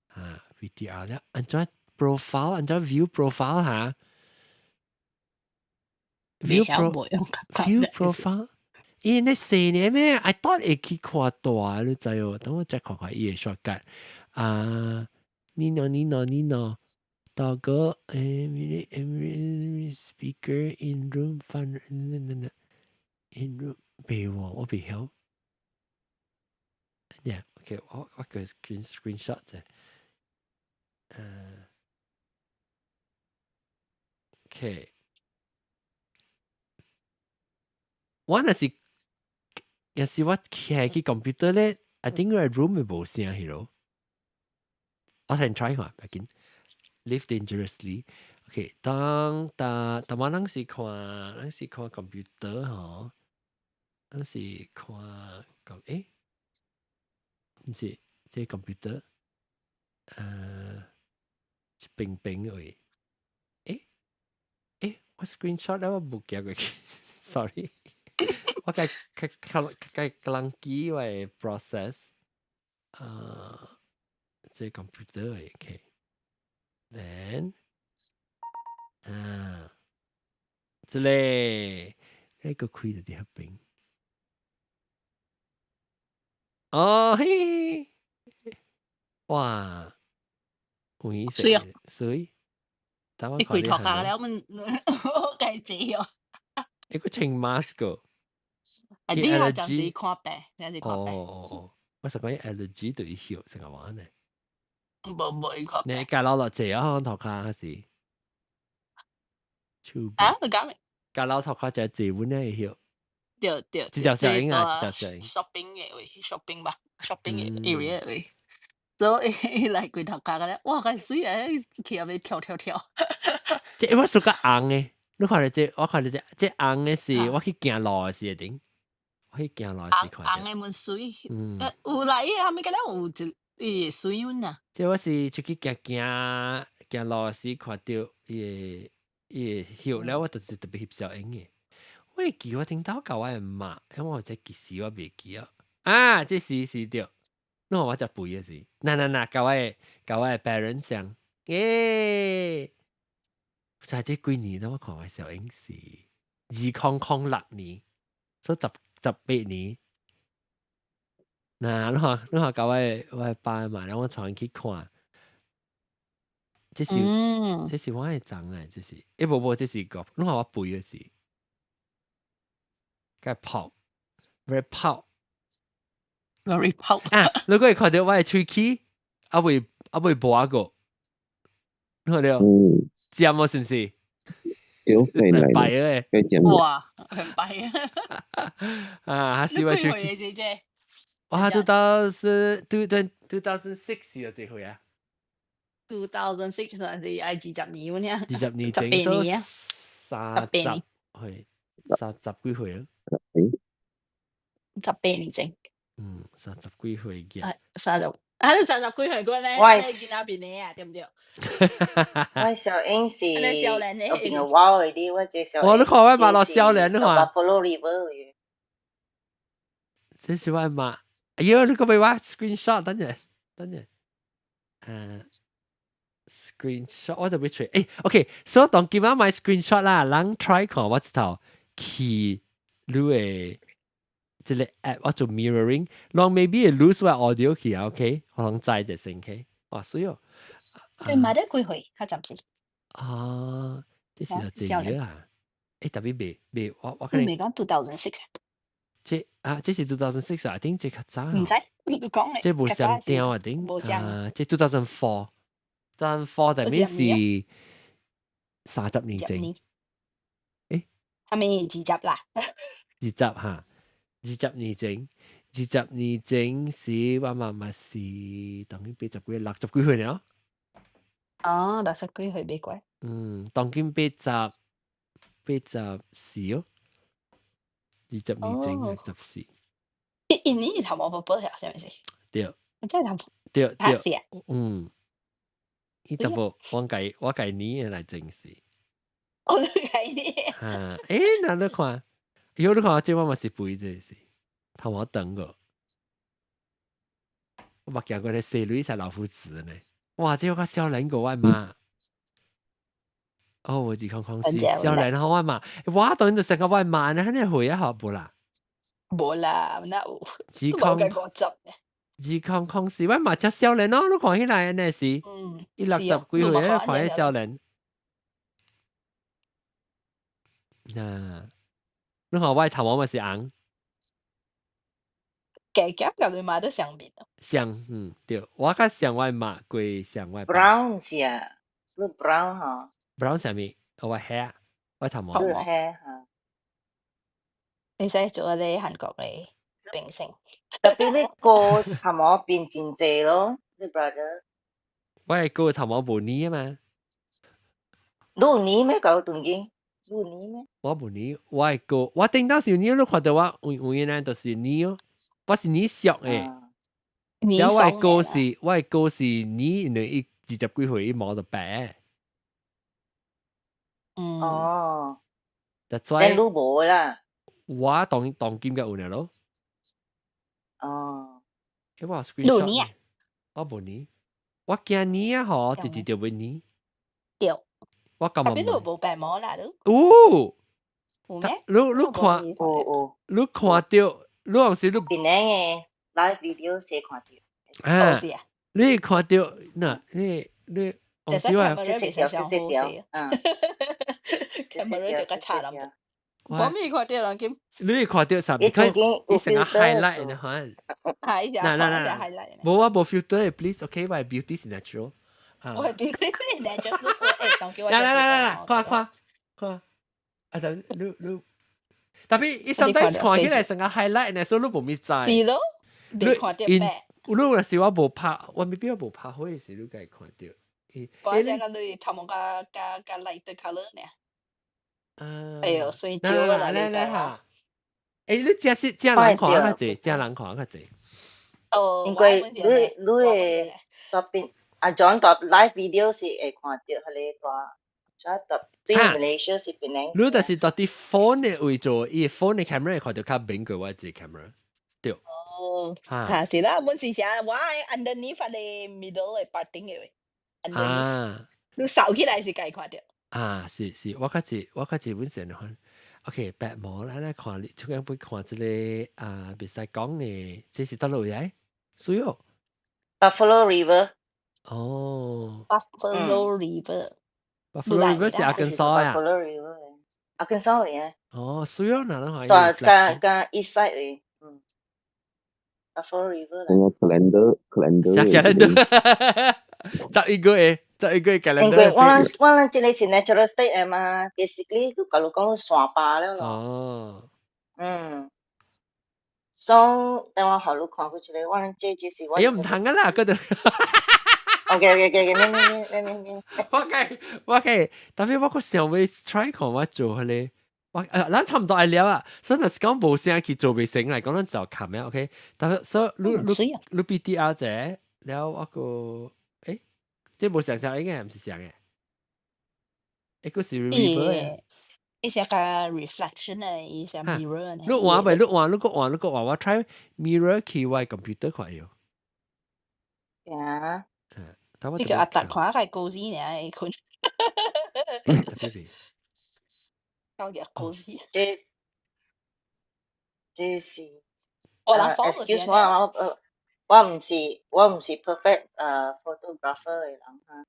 啊，BTR 咧，按怎 profile，按怎 view profile 嚇？view pro view profile，伊那四年咩？I thought 會去看大，你知哦？等我再看看伊個 shortcut 啊，你喏你喏你喏，大哥，誒，speaker in room 翻，in room 未喎，我未曉。Yeah，OK，我個 screenshot 啫。OK。我若是若是我開去 computer 咧，I think 個 room 會無聲去咯。我先 try 看，別緊。Live dangerously。OK，當當當我咱是看，咱是看 computer 吼，咱是看咁誒，毋是這 computer，一平平位，誒誒，我 screenshot 了我無寄過去，sorry。我該該該該機我 process，這 computer 的，OK，then 啊，這個那個開佇遐邊，哦嘿，哇，有意思，水哦，水，你規頭殼了，阮我該知哦。一個穿 mask 個。啊，你係就是看病，你是看病。哦哦哦，我是講 allergy 對伊曉成個話呢。無無伊看你家老落濟啊，頭殼還是？啊，你講咩？家老頭殼就濟阮呢會曉。對對。這條小英啊，這條小英。 shopping 的位，shopping 吧，shopping 的 area 位。所以伊來規頭殼咧，哇！個水啊，去後面跳跳跳。這我屬較紅的，你看到這，我看到這，這紅的是我去行路的時陣，我去行路的時看紅的門水，有來啊，後面敢若有一伊水阮啊。這我是出去行行行路的時看到伊個伊個葉了，我就是特別翕小影的。我會記我頂頭共我的媽，因為我這幾時我袂記啊。啊，這是是對。你看我食肥的時，嗱嗱嗱，共我的共我的 parents 講，耶！就係這幾年我看我小英是2006年，所以18年。嗱，你看你看，共我的爸媽，然後我帶𪜶去看，這是這是我的長啊，這是，欸無無，這是個，你看我肥的時，該泡，very 泡。 very 泡啊！如果會看到我的喙齒，猶未磨過，你看到？尖哦，是毋是？對，白的。哇，很白啊！還是我喙齒。哇，2006啊，這回啊。 2006算是愛20年阮爾。 20年 18年啊。30歲，30幾歲啊。 18年前。嗯，30幾歲嘅。三十，啊，你30幾歲嗰咧，我你見那邊的啊，對唔對？我小英是少年的嗰邊嘅我的啲，我這小哇！你看我媽落少年的話，Buffalo River 嘅。這是我媽。哎呦，你個俾我 screenshot，等陣，等陣。screenshot 我就欲揣。誒，OK，所以當今晚買 screenshot 啦，人 try 看我這頭去你的這個 app 我做 mirroring，人 maybe 會 lose 我 audio 去啊，OK，可能知就先 OK。哇，水哦。你媽得幾歲？較暫時。啊，這是個少年這啊？欸，特別未未，我可能你未講 2006？這啊，這是 2006 啊，頂這較早。毋知，你講嘅。這無相調啊，頂無相。啊，這 2004，2004 代表是30年前。欸，係咪20啦？二十哈，二十年前，二十年前是我媽媽是當今80幾，60幾歲了。哦，60幾歲袂怪。嗯，當今84哦，20年前64。一年頭毛無保條，是毋是？對。真係頭。對對。是啊。嗯，伊淡薄我計年來證實。我都計年。哈，欸，哪你看？喲，你看，這我嘛是肥這是，頭毛長個。我捌見過咧細女才老夫子呢。哇，這個較少年過我媽。哦，我2004少年好我媽，我當然就成個我媽呢，肯定會啊，好無啦？無啦，哪有？二空50。 2004，我媽才少年咯，你看起來呢是，伊60幾歲咧，看起少年。啊，你看我頭毛嘛是紅。加減佮你媽都相面咯。像，嗯，對，我較像我媽過像我爸。 Brown 是啊，你 brown 吼。 Brown 啥物？我黑，我頭毛。你黑哈。你使做咧韓國嘅明星。特別你個頭毛變真濟咯，你 brother。我係個頭毛無膩啊嘛。你有膩咩？搞當今？你有膩咩？我無膩，我係個，我頂當時有膩，你看到我有有影呢，就是膩哦。我是膩熟的。了我的哥是膩，因為伊20幾歲，伊毛就白。哦。 That's why 你無啦。我當當今嘅有了咯。哦。欸，我 screenshot。你啊？我無膩，我驚膩啊！吼，直直就會膩。對。我感覺。邊度無白毛啦都？有。有咩？你看，有有。你看到，你有時你。邊個嘅 live video 先看到。啊。你看到，嗱，你。我小話。細細條，細細條，嗯。 camera 就較差啦。我未看到人咁。你會看到啥？佢伊成個 highlight 呢款。係，嗱嗱嗱，無我無 filter please，OK，我 beauty 是 natural。我 beauty 是 natural，欸，當叫我。來來來來，看看看，啊，但你，特別伊 sometimes 看起來成個 highlight 呢，所以你無咪知。是咯，未看到咩？你若是我無拍，我未必我無拍好時，你會看到。我這個你頭毛較較較 light color 呢。啊！哎喲，水少啊！來來來哈！欸，你這是這人看較濟，這人看較濟。哦，因為你你的特別阿 John 搭 live video 是會看到彼個大，這特對 Malaysia 是變樣。你就是到啲 phone 的位做，伊 phone 的 camera 會看到較明過我這 camera。對。哦，嚇是啦，阮是啥？我 underneath 個 middle 的 parting 的，啊，你掃起來是家看到。啊，是是，我較濟本身看，OK，白毛咱來看，你這樣會看這個啊，袂使講的，這是佗落來？水哦。 Buffalo River。哦。 Buffalo River。 Buffalo River 是阿根索啊。 Buffalo River，阿根索嘅。哦，水哦，哪能可以？大加加 East side 嘅，嗯。Buffalo River 啦。 calendar calendar。 calendar。11個月，11個月 calendar。因為我這個是 natural state 的嘛，basically 假如講山壩了咯。哦。嗯。所以等我予你看過一個，我這就是我。哎呀，毋通啊啦，嗰度。 OK，免免免免免。我計，特別我個想欲 try 看我做彼個，我咱差毋多愛了啊，所以若是講無聲去做袂成來講，咱就冚啊，OK。特別所以你你你 BTR 者，了我個，欸，這無上上應該毋是上嘅，欸，個是 river 嘅。伊是個 reflection 的，伊是 mirror。你換袂？你換，你閣換，你閣換，我 try mirror 去我 computer 看有。呀。嗯，你叫阿達看下故事爾，伊困。特別講個故事。這這是。我 excuse 我，我毋是我毋是 perfect photographer 的人哈。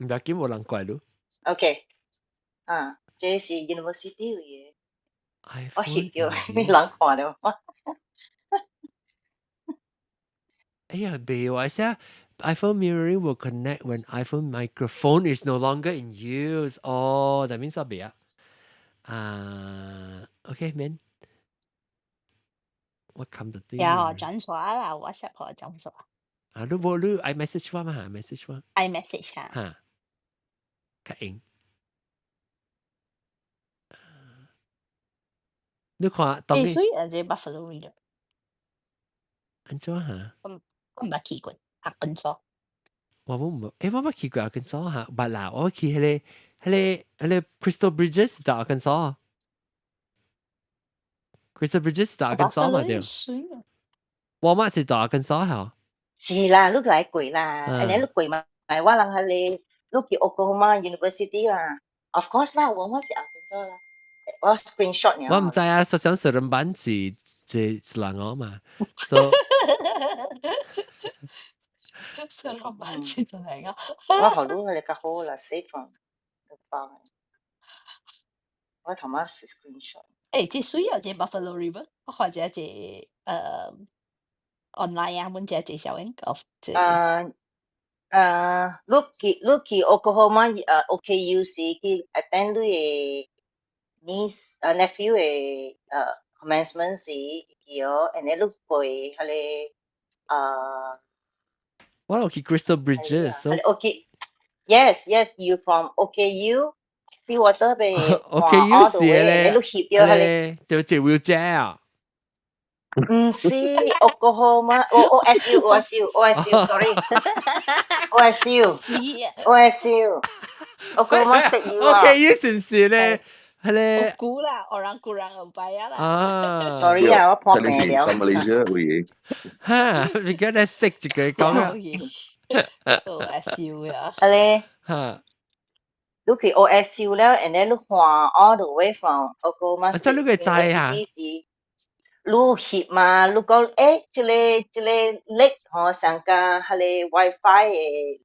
毋要緊，無人怪你。 OK，啊，這是 university 嘅，我 iPhone 翕到 in 咩 use 人看到？哎呀，袂話寫 iPhone mirroring will connect when iPhone microphone is no longer in use。哦，that means 咩啊？啊，OK man，我冚到啲。呀，轉刷啦，WhatsApp 我轉刷。啊，你無你 iMessage 我嘛？iMessage 我。 iMessage 啊。嚇，較應。你看，當欸，所以啊，這 Buffalo River。按怎嚇？我毋捌去過，阿根索。我冇唔，欸，我捌去過阿根索嚇，捌啦，我去彼個 Crystal Bridges 就阿根索。Crystal Bridges 就阿根索嘛對。我媽是就阿根索嚇。是啦，你來過啦，and then 你過嘛，我人彼個，你去 Oklahoma University 啦，of course 啦，我媽是阿根索啦，我 screenshot 我毋知啊，說想 Seremban 是是是人我嘛，so Seremban 是真係個。我學你係較好啦，save from 個包。我頭媽 screenshot。欸，這水啊，這 Buffalo River，我看這這online 啊，阮這介紹應該這。你去 Oklahoma OKU 時去 attend 你的 niece nephew 的commencement 時，去哦，and then 你過彼個我有去 Crystal Bridges，彼個 OK yes, you from OKU Clearwater 被 OKU 是咧，你翕到彼個，對，坐 wheelchair 啊。毋是 Oklahoma，O OSU OSU OSU sorry OSU OSU Oklahoma State U 啊。 OKU 是毋是咧？係咧。我估啦，orang kurang upaya 啦。啊，sorry 啊，我破病了。 Malaysia 會。哈，你今日識一句講啊。 OSU 啊。係咧。哈。你去 OSU 了，and then 你換 all the way from Oklahoma 這你個知啊？你翕嘛？你講欸，這個 lake 吼，上加彼個 WiFi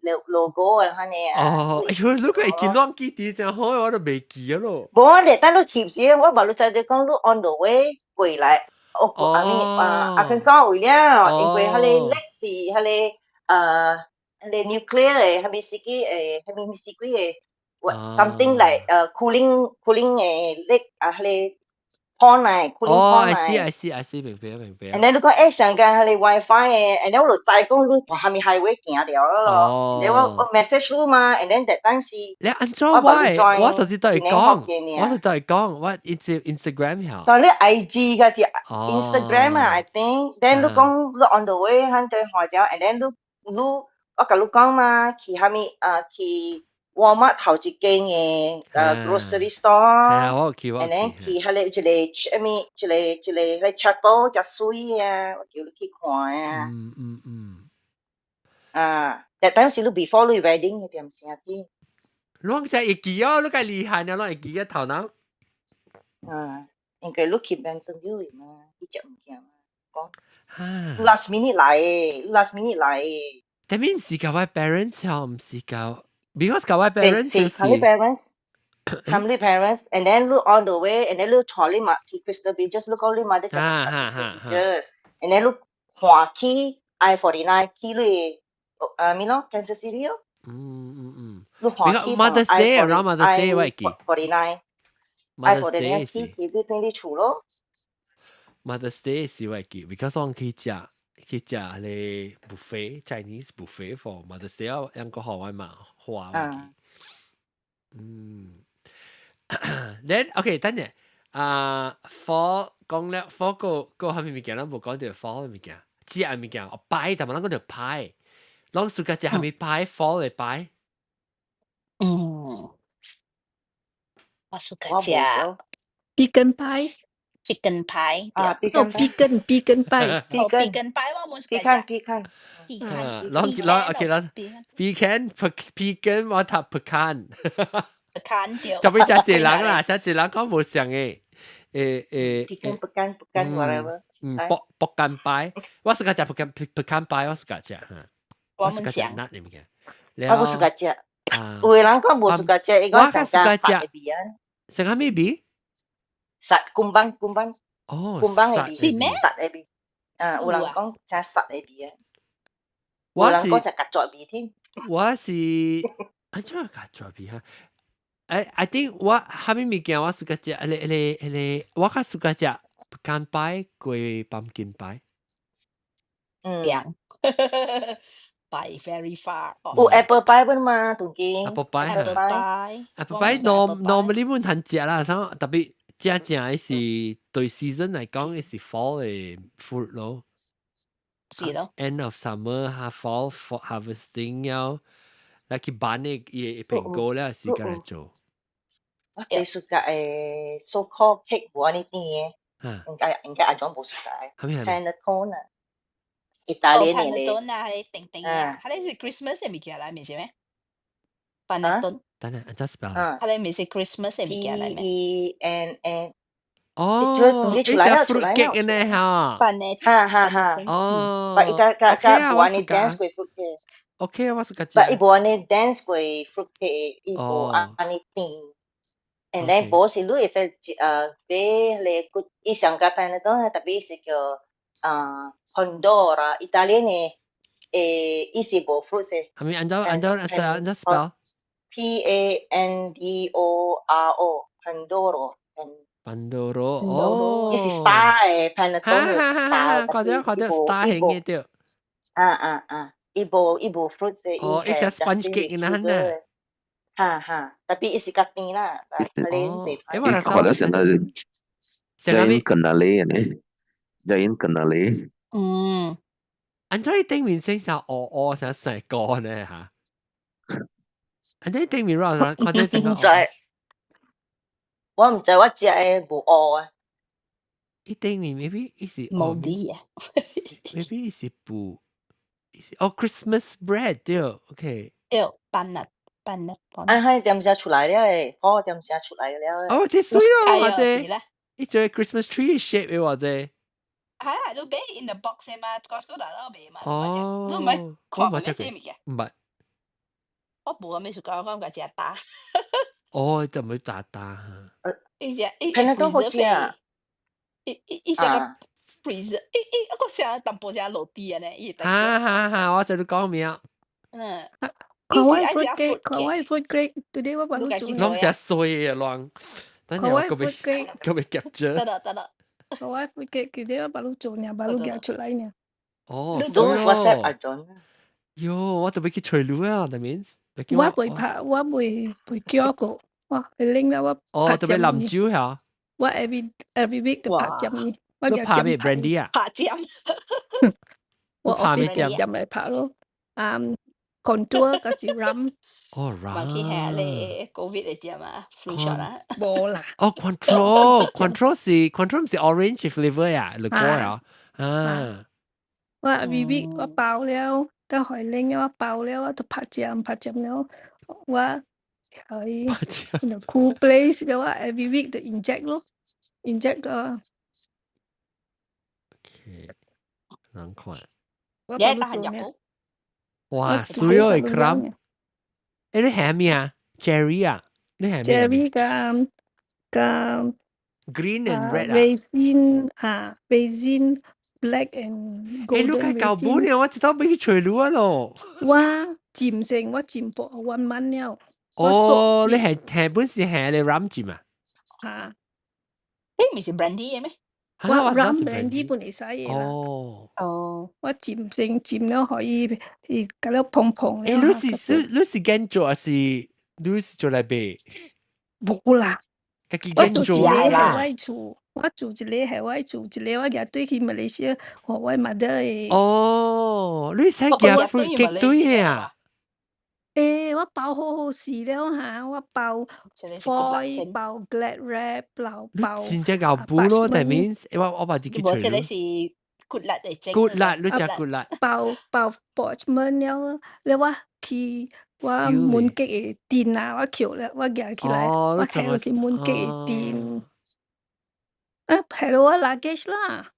的 logo 啊，按呢啊。哦，哎喲，你個會記亂記得真好，我都袂記啊咯。無，你等你翕時，我嘛你知你講你 on the way 過來，哦，啊咪啊，阿根索位了，因為彼個 lake 是彼個彼個 nuclear 的，啥物司機的，啥物司機的，something like cooling 的 lake 啊，彼個。pond 嚟，cooling 哦 pond ，I see 嚟。 I see I see，明白明白。 And then 你講欸，上間彼個 WiFi 的，and then 我就知講你佇啥物 highway 行著咯。然後我 message 你嘛，and then that time 是。你按怎我我就是對講，我就對講，我 Instagram 曉。但你 IG 個是 Instagram 啊，I think。Then 你講你 on the way 喺對看著，and then 你你我共你講嘛，去啥物啊去。Walmart 頭一間的grocery store，係啊，我有去，我 and then 去彼個一個啥物一個一個彼個 chapel 誠媠啊，我叫你去看啊。啊，that time 是你 before 你 wedding 的點聲去。攏真會記哦，你較厲害啊，攏會記個頭腦。啊，因為你去 Bentonville 嘛，去食物件嘛，講 last minute 來的，last minute 來的。 That means 是共我 parents 哦，毋是共。Because 共我 parents 是共你 parents，共你 parents，and then 你 on the way，and then 你帶你媽去 Crystal Bridges，你講你媽咧食 Crystal Bridges，and then 你換去 I-49 去你啊咪咯，Kansas City 咯。你換去 Mother's Day around Mother's Day 我會記。 49，I-49 去你對你厝咯。 Mother's Day 是我會記，because 我去食去食咧 buffet Chinese buffet for Mother's Day，我兩個好玩嘛。花我記。Then OK，等陣啊，fall 講了 fall 個個啥物物件，咱無講著 fall 的物件，食的物件，哦派，但嘛咱講著派，攏暑假食啥物派，fall 的派。嗯，我暑假食 pecan pie。 chicken pie。啊，pecan pecan pecan pie。 pecan pecan pie 我無 pecan pecan。 pecan。攏攏 OK 啦，pecan pecan 我讀 pecan。 pecan 對。特別食一人啦，食一人講無像的，誒。 pecan pecan pecan whatever。嗯，薄 pecan 派，我是個食 pecan pecan 派，我是個食，我毋食。那物件。我無是個食。啊，有的人講無 suka 食，伊我講較 suka 上加食嘅味啊，上較咩味？殺公班公班公班的味，是咩？殺的味。啊，有人講食殺的味啊，有我是人講食曱甴味添。我是按怎曱甴味哈？I think 我蝦米物件我 suka 食，彼個，我較 suka 食 pecan pie 過 pumpkin pie。嗯。 By very far。有 apple pie 本嘛，當今。 Apple pie ，apple pie。 Apple pie normally 本通食啦，特別正正的是對 season 來講，是 fall 的 fruit 咯。是咯。 End of summer 哈 fall for harvesting 了，來去挽的伊的蘋果了時間來做。我最 suka 的 so called cake 無按呢甜的，應該阿種無 suka 的。蝦米蝦米？Panettone 啊，意大利的咧。 Panettone 啊，係甜甜的，佢哋是 Christmas 的物件來，毋是咩？Panettone。等陣，按怎 spell？啊。佢哋毋是 Christmas 的物件來咩？P E N N。哦，出來了，出來了，fruit cake 呢哈。 Panettone。哈哈哈。哦。但伊較較較無按呢 dense 過 fruit cake。 OK 啊，我 suka 食。但伊無按呢 dense 過 fruit cake，伊無按呢甜。And then 無是你會使買咧個伊上加 panettone，特別是叫pandoro，意大利的伊是無 fruit 的。係咪按照按照按照按照 spell？ P A N D O R O pandoro。 Pandoro 哦，伊是 star 的 panettone star，看到看到 star 形的對。啊啊啊！伊無 fruit 的，哦，伊是 sponge cake 呢，呢。哈哈，特別伊是較甜啦，哦，欸，我看到現在 Giant canale 呢，Giant canale。嗯。按怎你頂面寫成烏烏成成個呢嚇？按怎你頂面我看到成個？唔知，我毋知我食的無烏啊。伊頂面 maybe 伊是冇啲啊。 maybe 伊是布，伊是哦 Christmas bread 對，OK。對，panettone。啊，彼點時出來了的，好點時出來了。哦，這媠咯，或者伊做 Christmas tree shape 的或者。係啊，都俾 in the box 嘛，Costco 度都賣嘛。哦，你唔係看過咩物件？唔捌。我無咩事講，我講食打。哦，就唔會打打嚇。伊只伊 panettone 好食。伊伊伊成個 freezer，伊伊個成淡薄仔落地啊呢，伊。哈哈哈！我知你講咩啊？嗯。看我 fruit cake，看我 fruit cake，today 我幫你做。攏食衰啊，亂。等陣我個被個被夾住。得啦得啦。看我 fruit cake，today 我幫你做呢，幫你夾出來呢。哦，做 WhatsApp 阿 John。喲，我特別去揣你啊，that means。我袂拍，我袂叫過，我拎了我。哦，特別藍酒嚇。我 every week 都拍針呢，我你拍咩 brandy 啊？拍針。我 office 針來拍咯。Contour 就是 rum。哦，rum。嘛去下咧，Covid 的針啊，flu shot 啊。無啦。哦，Cointreau，Cointreau 是 Cointreau 是 orange flavour 呀，liqueur 啊。啊。我 every week 我包了，等海拎我包了，我就拍針拍針了，我去 in a cool place 了，我 every week 就 inject 咯，inject 個。 OK，難看。我你係得閒入哇，水哦，crumb。誒，你係咩啊？Cherry 啊？你係咩？Cherry 加加 green and red 啊？Raisin 啊，raisin black and 誒，你計舊本呢？我知道俾佢除咗啊咯。我佔成我佔過 one month 了。哦，你係係本是係你 rum 佔啊？嚇！誒，唔是 brandy 嘅咩？我 rum brandy 本會使嘅啦。哦。哦。我佔成佔了可以，伊甲了碰碰了。誒，你是跟做還是你是做來賣？無啦。家己我做一個啦。喺我厝，我做一個喺我厝，一個我舉對去馬來西亞，予我 mother 的。哦，你使夾 fruit cake 對啊？欸，我包好好勢了哈，我包 foil，包 glad wrap，包包。真正𠢕補咯，that means 我把自己無，這個是骨力來整。骨力，你食骨力。包包 parchment 了，了我去我門格的店啊，我捡了，我舉起來，我下去門格的店。啊，係我 luggage 啦。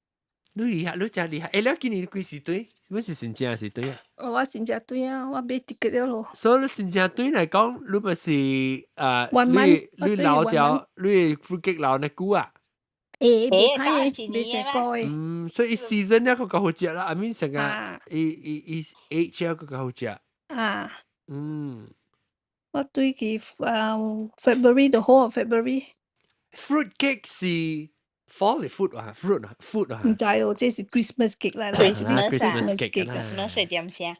你厲害，你真厲害！欸，你今年幾時對？乜是新正是對啊？我新正轉啊，我買 ticket 了咯。所以你新正轉來講，你咪是你留掉，你 fruit 留那久啊？欸，袂歹的，袂成個的。嗯，所以 season 咧個較好食啦，I mean 成個伊伊伊 age 個較好食。啊。我對佢啊，February the whole of February。 Fruit cake 是 fall 的 fruit 啊，fruit 啊，fruit 啊。毋知哦，這是 Christmas cake 來啦。 Christmas Christmas cake ，Christmas 係點聲？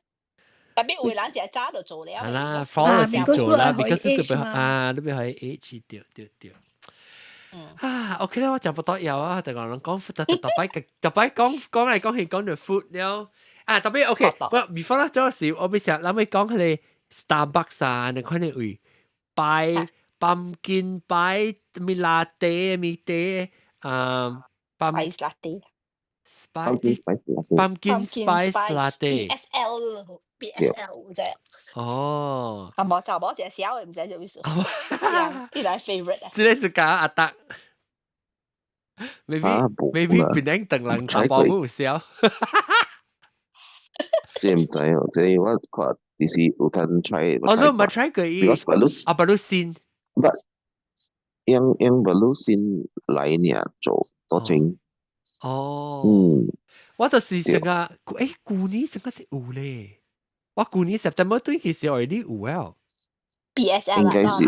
特別有人食早就做了。係啦，fall 是做啦，because 特別啊，特別係 age 對對對。啊，OK 啦，我食不到藥啊，就講人講特特特擺特擺講講來講去講到 food 了。啊，特別 OK，不 before 啦，這時我欲想諗欲講彼个 Starbucks 啊，你看你位擺 pumpkin 擺咩 latte 咩茶啊，spice latte。 Spice pumpkin spice latte。 BSL BSL 啫。哦。啊，無就無一個小的，毋知啥意思。伊來 favorite 啊。這个是教阿達。Maybe maybe 變成等人淡薄有笑。這毋知哦，這我看只是有通 try。哦，你毋捌 try 過伊？啊，捌你先。不，用用捌你先來爾做多前。哦。我就是成個，舊年成個是有咧。我舊年 September 對其實 already 有了。 BSL 應該是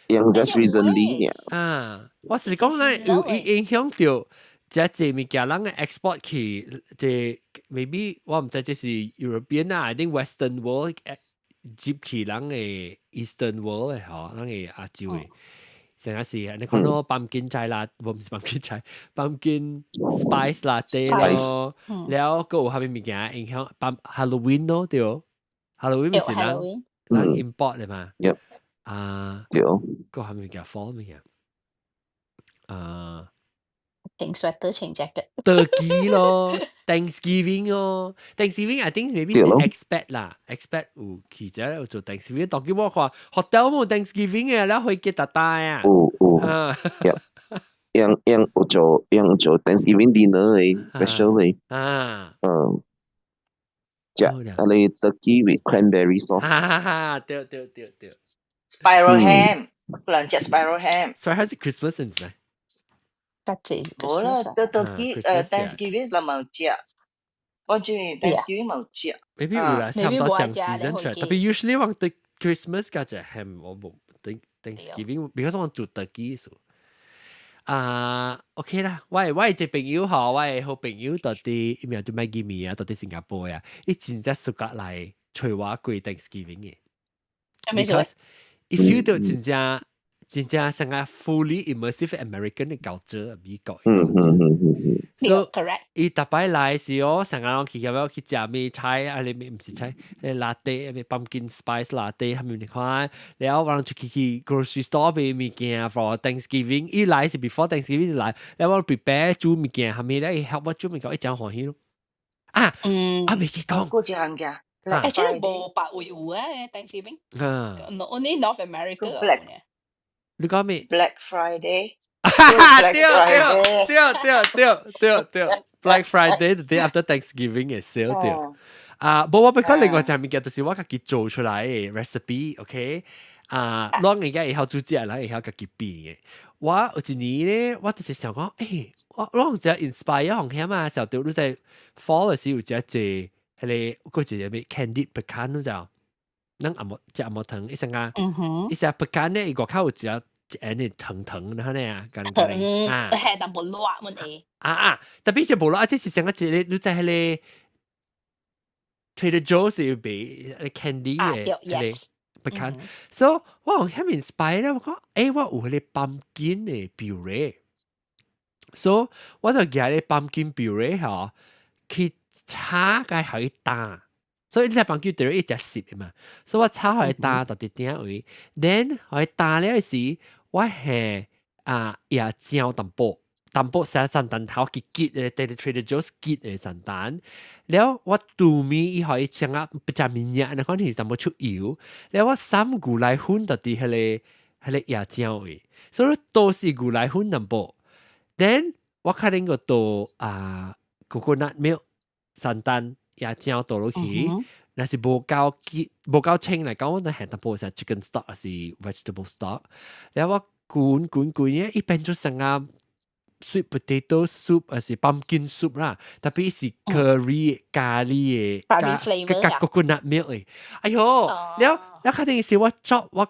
有，應該是 recently 爾。啊，我是講咧有影響到。這濟物件，人嘅 export 去，這 maybe 我毋知這是 European 啊，I think Western world 接去人嘅 Eastern world 嘅嗬，人嘅亞洲嘅，成日是你看到 pumpkin 菜啦，無毋是 pumpkin 菜，pumpkin spice latte 咯，了閣有啥物物件影響 Halloween 咯，對，Halloween 咪是人人 import 的嘛，啊，閣有啥物件 fall 物件，啊。穿 sweater 穿 jacket。 Turkey 咯，Thanksgiving 咯，Thanksgiving I think maybe 是 expat 啦，expat 有去者有做 Thanksgiving，當今我看 hotel 無 Thanksgiving 嘅，了飛機大大啊。有有，樣樣有做樣有做 Thanksgiving dinner 嘅 special 嘅。食啊你 turkey with cranberry sauce。哈哈哈，對對對對。 Spiral ham，人食 spiral ham。 Spiral ham 是 Christmas 毋是？無啦，到 turkey Thanksgiving 人嘛有食，反正 Thanksgiving 嘛有食。 Maybe 有啦，差不多上 season 出來。特別 usually 我對 Christmas 加隻 ham 我無 Thanksgiving，because 我做 turkey 數。啊，OK 啦，我一個朋友吼，我的好朋友佇佇伊名叫 Maggie 咪啊，佇佇新加坡啊，伊真正暑假來揣我過 Thanksgiving 嘅。Because 伊 feel 到真正真正像個 fully immersive American 嘅 culture，美國嘅 culture。 So 伊逐擺來時哦，成日攏去遐去食咩菜啊？你毋是菜，latte，咩 pumpkin spice latte，啥物你看？了我人出去去 grocery store 買物件 for Thanksgiving，伊來是 before Thanksgiving 來，了我 prepare 煮物件，啥物咧？伊 help 我煮物件，伊誠歡喜咯。啊，啊未記講。過一項嘅。 Actually 無別位有啊，Thanksgiving。Only North America。你講咩？Black Friday。對對對對對對對，Black Friday the day after Thanksgiving 嘅 sale 對。啊，無我欲講另外一項物件，就是我家己做出來的 recipe，OK？啊，攏應該會曉煮食，人會曉家己變的。我有一年咧，我就是想講，我攏只 inspire 紅險啊，小對你在 fall 的時有食一彼個，閣一個咩 candied pecan 你知無？咱紅毛食紅毛糖，伊啥啊？伊啥 pecan 咧，伊外口有一隻一按呢糖糖的呢啊，干干啊，係淡薄辣滿會。啊啊，特別是無辣，這是上個一個你在彼個 Trader Joe's 有賣 candy 的彼個 pecan，所以我用遐 inspire 咧，我講，我有彼個 pumpkin 的 puree，所以我就舉個 pumpkin puree 吼，去炒共予伊焦。所以你隻 pumpkin puree 伊食澀的嘛，所以我炒予伊焦到佇頂位，then 予伊焦了時，我下啊椰漿淡薄，淡薄寫聖誕頭結結的，佇 Trader Joe's 結的聖誕，了我拄面伊予伊穿啊不食麵嘢，你看是淡薄出油，了我捎牛奶粉到佇彼個椰漿位，所以都是牛奶粉淡薄，then 我可能個倒啊 coconut milk 聖誕。也醬倒落去，若是無夠結無夠清嚟講，我就係淡薄是 chicken stock 還是 vegetable stock，然後我滾滾滾嘅，伊變做成啊 sweet potato soup 還是 pumpkin soup 啦，特別是 curry 咖喱嘅，加加 coconut milk 嘅，哎喲，了了確定是我 chop 我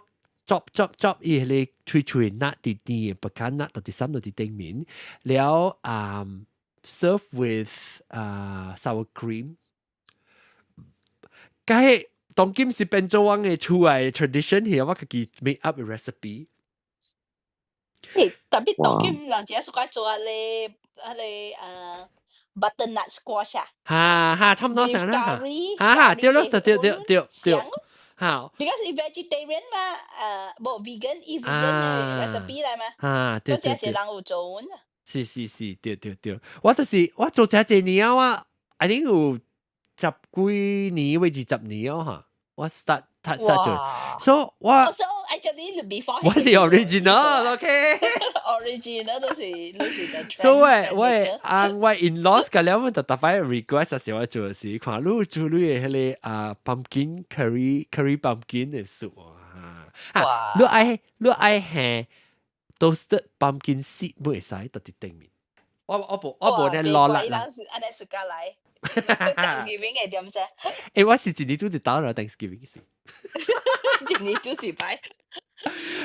chop chop chop 伊迄個脆脆 nut 佇甜的 pecan nut 到佇三到佇頂面，了啊 serve with 啊 sour cream。該當今是變做我嘅厝嘅 tradition 係我家己 make up a recipe。特別當今人只喜歡做啊咧啊咧啊 butternut squash 啊。哈哈，差唔多成啦。哈哈，對咯，對對對對對。好。 Because 伊 vegetarian 嘛，無 vegan，伊 vegan 嘅 recipe 來嘛。啊，對對對。這人有做啊。是是是，對對對。我就是我做這幾年啊，我 I think 有十幾年或二十年哦哈。我 start start 做，所以我 So actually before 我是 original，OK。 Original 都是都是 the 所以我我啊我 in-laws 個了，我就特別 request 時我做時，看你做你嘅彼個啊 pumpkin curry curry pumpkin 嘅 soup 啊，啊，你愛下 toasted pumpkin seed 會使佇頂面。我無咧攞力啦。按呢暑假來。Thanksgiving 會點先？欸，我是一年煮一道啦，Thanksgiving 是。一年煮一擺。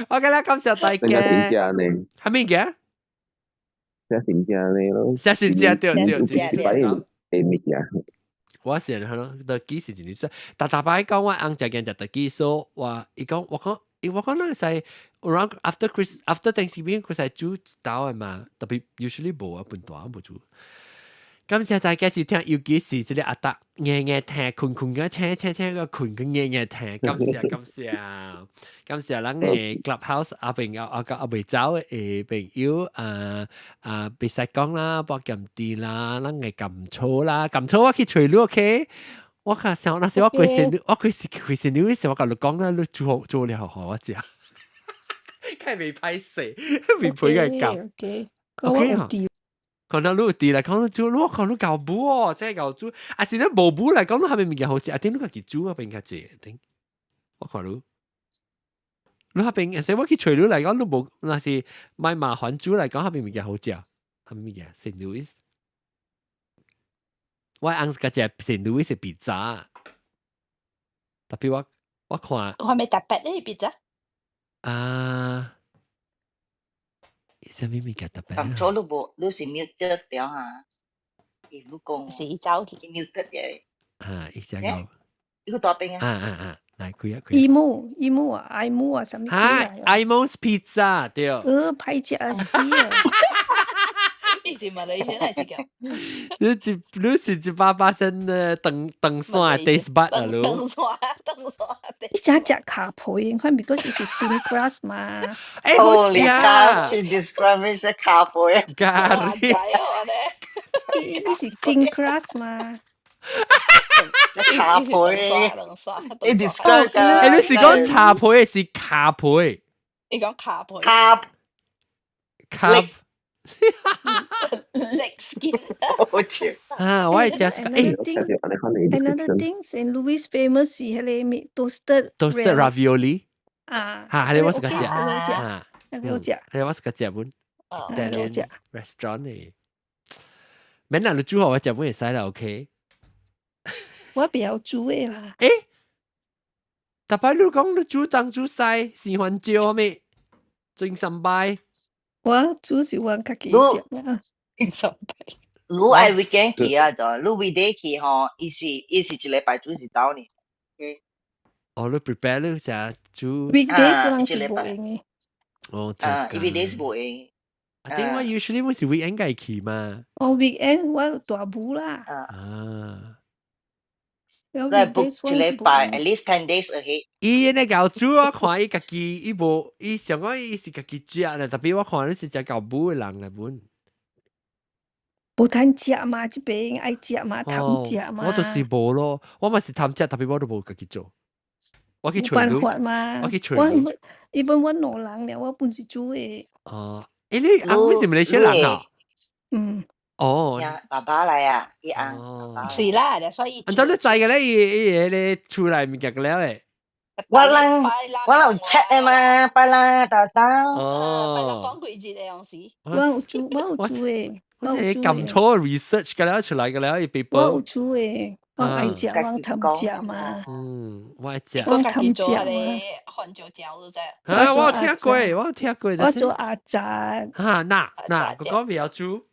OK 啦，感謝大家。真正呢？係咩嘅？寫新正呢咯。寫新正對對對。一擺會物件。我是係咯，就幾時一年煮？逐逐擺講我翁食見食特幾所，我伊講我講，伊我講咱會使 around after Chris after Thanksgiving 佢使煮一道的嘛，特別 usually 無啊，本大無煮。感謝大家收聽，尤其是這個阿達硬硬聽，困困嘅請請請個困佢硬硬聽，感謝感謝感謝咱嘅 Clubhouse 阿朋友阿個阿未走嘅朋友啊啊，別使講啦，博鹹甜啦，咱嘅甘草啦，甘草我去揣你 OK。我較想那時我過生日，我過時過生日時，我共你講啦，你煮做了予我食，梗係未歹勢，未陪佢教。 OK，啊。可能你有佇來講你煮，我看你𠢕煮哦，真係𠢕煮。啊是你無煮來講，你蝦米物件好食？啊頂你家己煮啊變較濟頂。我看你，你彼邊，所以我去揣你來講，你無若是莫麻煩煮來講，蝦米物件好食？蝦米物件？Saint Louis。我翁是食 Saint Louis 的披薩，特別我看。我咪特別咧披薩。啊。啥物物件特別？當初你無，你是 mute 掉哈？伊你講。是伊走去。伊 mute 掉。啊，伊只個。伊個大邊啊？啊啊啊！來開啊開。 Imo Imo 啊，Imo 啊，啥物鬼啊？ Imo's Pizza 對。歹食死啊！你是馬來西亞這個？你是100%的長長線 taste bud 啊，你。長線長線。伊只食跤皮，看 because 伊是 thin crust 嘛。欸，好食。 She describe 是咖啡。咖喱。伊是 thin crust 嘛。咖啡。你 describe 欸，你是講茶皮還是咖皮？你講咖皮。咖。咖。 Leg skin。好笑。啊，我會食。欸 Another thing, Saint Louis famous 是彼個咩 toasted toasted ravioli。啊。嚇，彼個我是較食。啊，那個好食。彼個我是較食本。Italian restaurant 嘅。免啦，你煮予我食本會使啦，OK。我袂曉煮的啦。欸，逐擺你講你煮東煮西，生番椒咩？蒸三擺。我煮是我家己食啊。蒸三擺。你愛 weekend 去啊，就你 weekday 去吼，伊是一禮拜煮一道呢。哦，你 prepare 你食煮。 Weekdays 我人是無閒的。哦，啊，伊 weekdays 無閒。啊，點解 usually 我是 weekend 該去嘛？哦，weekend 我大霧啦。啊。你 book 一禮拜，at least 10 days ahead。伊那𠢕煮我看伊家己，伊無，伊想講伊是家己食咧，特別我看你是食𠢕煮的人來本。無趁食嘛，這邊愛食嘛，貪食嘛。我就是無咯，我嘛是貪食，特別我都無家己做。我去無辦法嘛。我去揣。我一般我兩人了，我本是煮的。哦，欸，你阿妹是馬來西亞人啊？嗯。哦，爸爸來啊，伊翁。是啦，所以。按照你知嘅咧，伊伊咧出來物件個了誒。我人我有 check 的嘛，拜啦大大。哦。拜啦講幾節嘅樣時。我有做，我有做誒。我係咁錯 research 嘅了出來嘅了，伊 paper。我有做誒，我愛食，我貪食嘛。嗯，我愛食。我貪食嘛。番椒椒都知。啊，我有聽過，我有聽過。我做阿雜。哈，嗱嗱，哥哥未曉煮。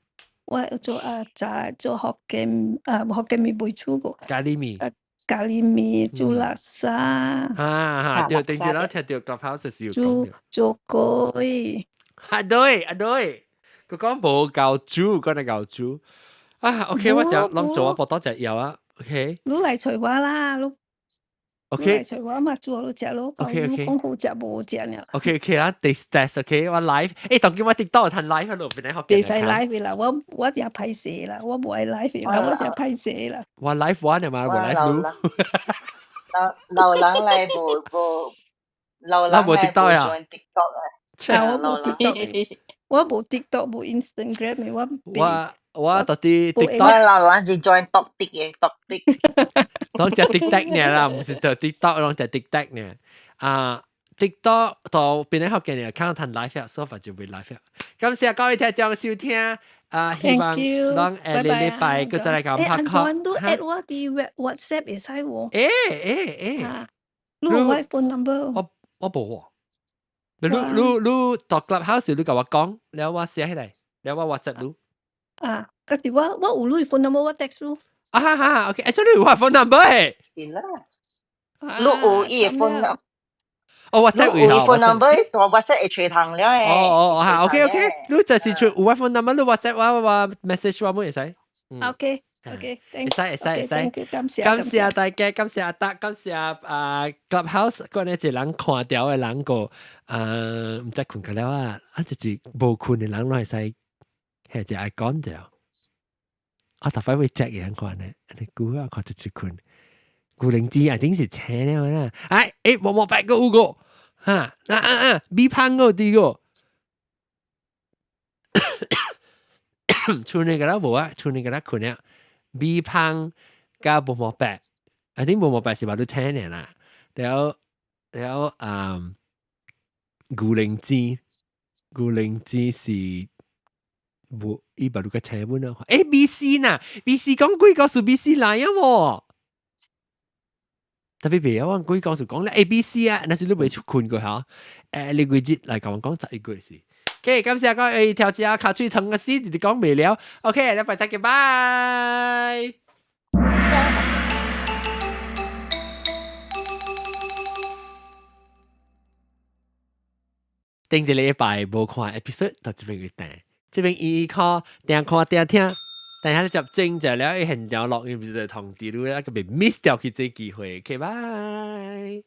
我做阿雜，做福建啊，福建麵袂煮過。咖喱麵。咖喱麵，煮叻沙。哈哈，對，頂住啦，聽到 Clubhouse 時有講。煮做粿。啊對，啊對。佢講無夠煮，講係夠煮。啊，OK，我就攏做啊，報多隻藥啊，OK。你來揣我啦，你。 OK。來揣我嘛，煮予你食咯。 OK OK。講好食無好食爾。 OK OK 啊，第 test OK，我 live，誒，當今我 TikTok 趁 live 喺度，邊個學？袂使 live 啦，我我誠歹勢啦，我無愛 live 啦，我誠歹勢啦。我 live 我呢嘛，我 live 你。老老人來無無，老人來無 join TikTok 啊。啊，我無 TikTok，我無 TikTok，無 Instagram 的，我。我我到底 TikTok。我老人是 join TikTok 的，TikTok。攏食 TikTok 呢啦，毋是就 TikTok，攏食 TikTok 呢。啊，TikTok 到邊個學見看談 live 啊，所以就會 live。感謝各位聽眾收聽，啊，希望咱下個禮拜閣再來共拍 call。欸，你 add 我佇 WhatsApp 會使無？欸欸欸，你有我 phone number？我我無喎。你你你到 Clubhouse 你共我講，了我寫起來，了我 WhatsApp 你。啊，可是我我有你 phone number，我 text 你。啊哈哈，OK，欸，這你有我 phone number 誒？是啦，你有伊个 phone number。哦，WhatsApp 有伊 phone number，大 WhatsApp 會揣通了誒。哦哦，哈，OK OK，你就是出有我 phone number，你 WhatsApp 我我 message 我會使。 OK OK，會使會使會使。感謝感謝大家，感謝阿達，感謝啊 Clubhouse，嗰呢一人看掉的人個啊，毋知睏去了啊，啊就是無睏的人攏會使，係就愛講掉。啊，特擺會隻樣看呢，你估啊看一一睏。古靈精啊，頂是請了啦！哎，欸，毛毛白個有個，哈，啊啊啊，米胖個啲個，厝內個啦無啊，厝內個啦睏了，米胖佮毛毛白，啊頂毛毛白是嘛都請了啦，了了啊，古靈精，古靈精是無伊把你個請本啊，欸 B C 呐，B C 講幾個是 B C 來啊無？特別別啊！我鬼講就講咧 A、B、C 啊，若是你袂出睏過嚇，誒，你幾節來共我講十一個是。OK，感謝各位調節下尻喙疼嘅事，直直講袂了。OK，禮拜再見，拜。頂一禮拜無看 episode，到這邊去訂，這邊伊看定看定聽。但係你接正就了，伊現場錄音就通知你，啊個袂 miss 掉去這機會。OK，拜。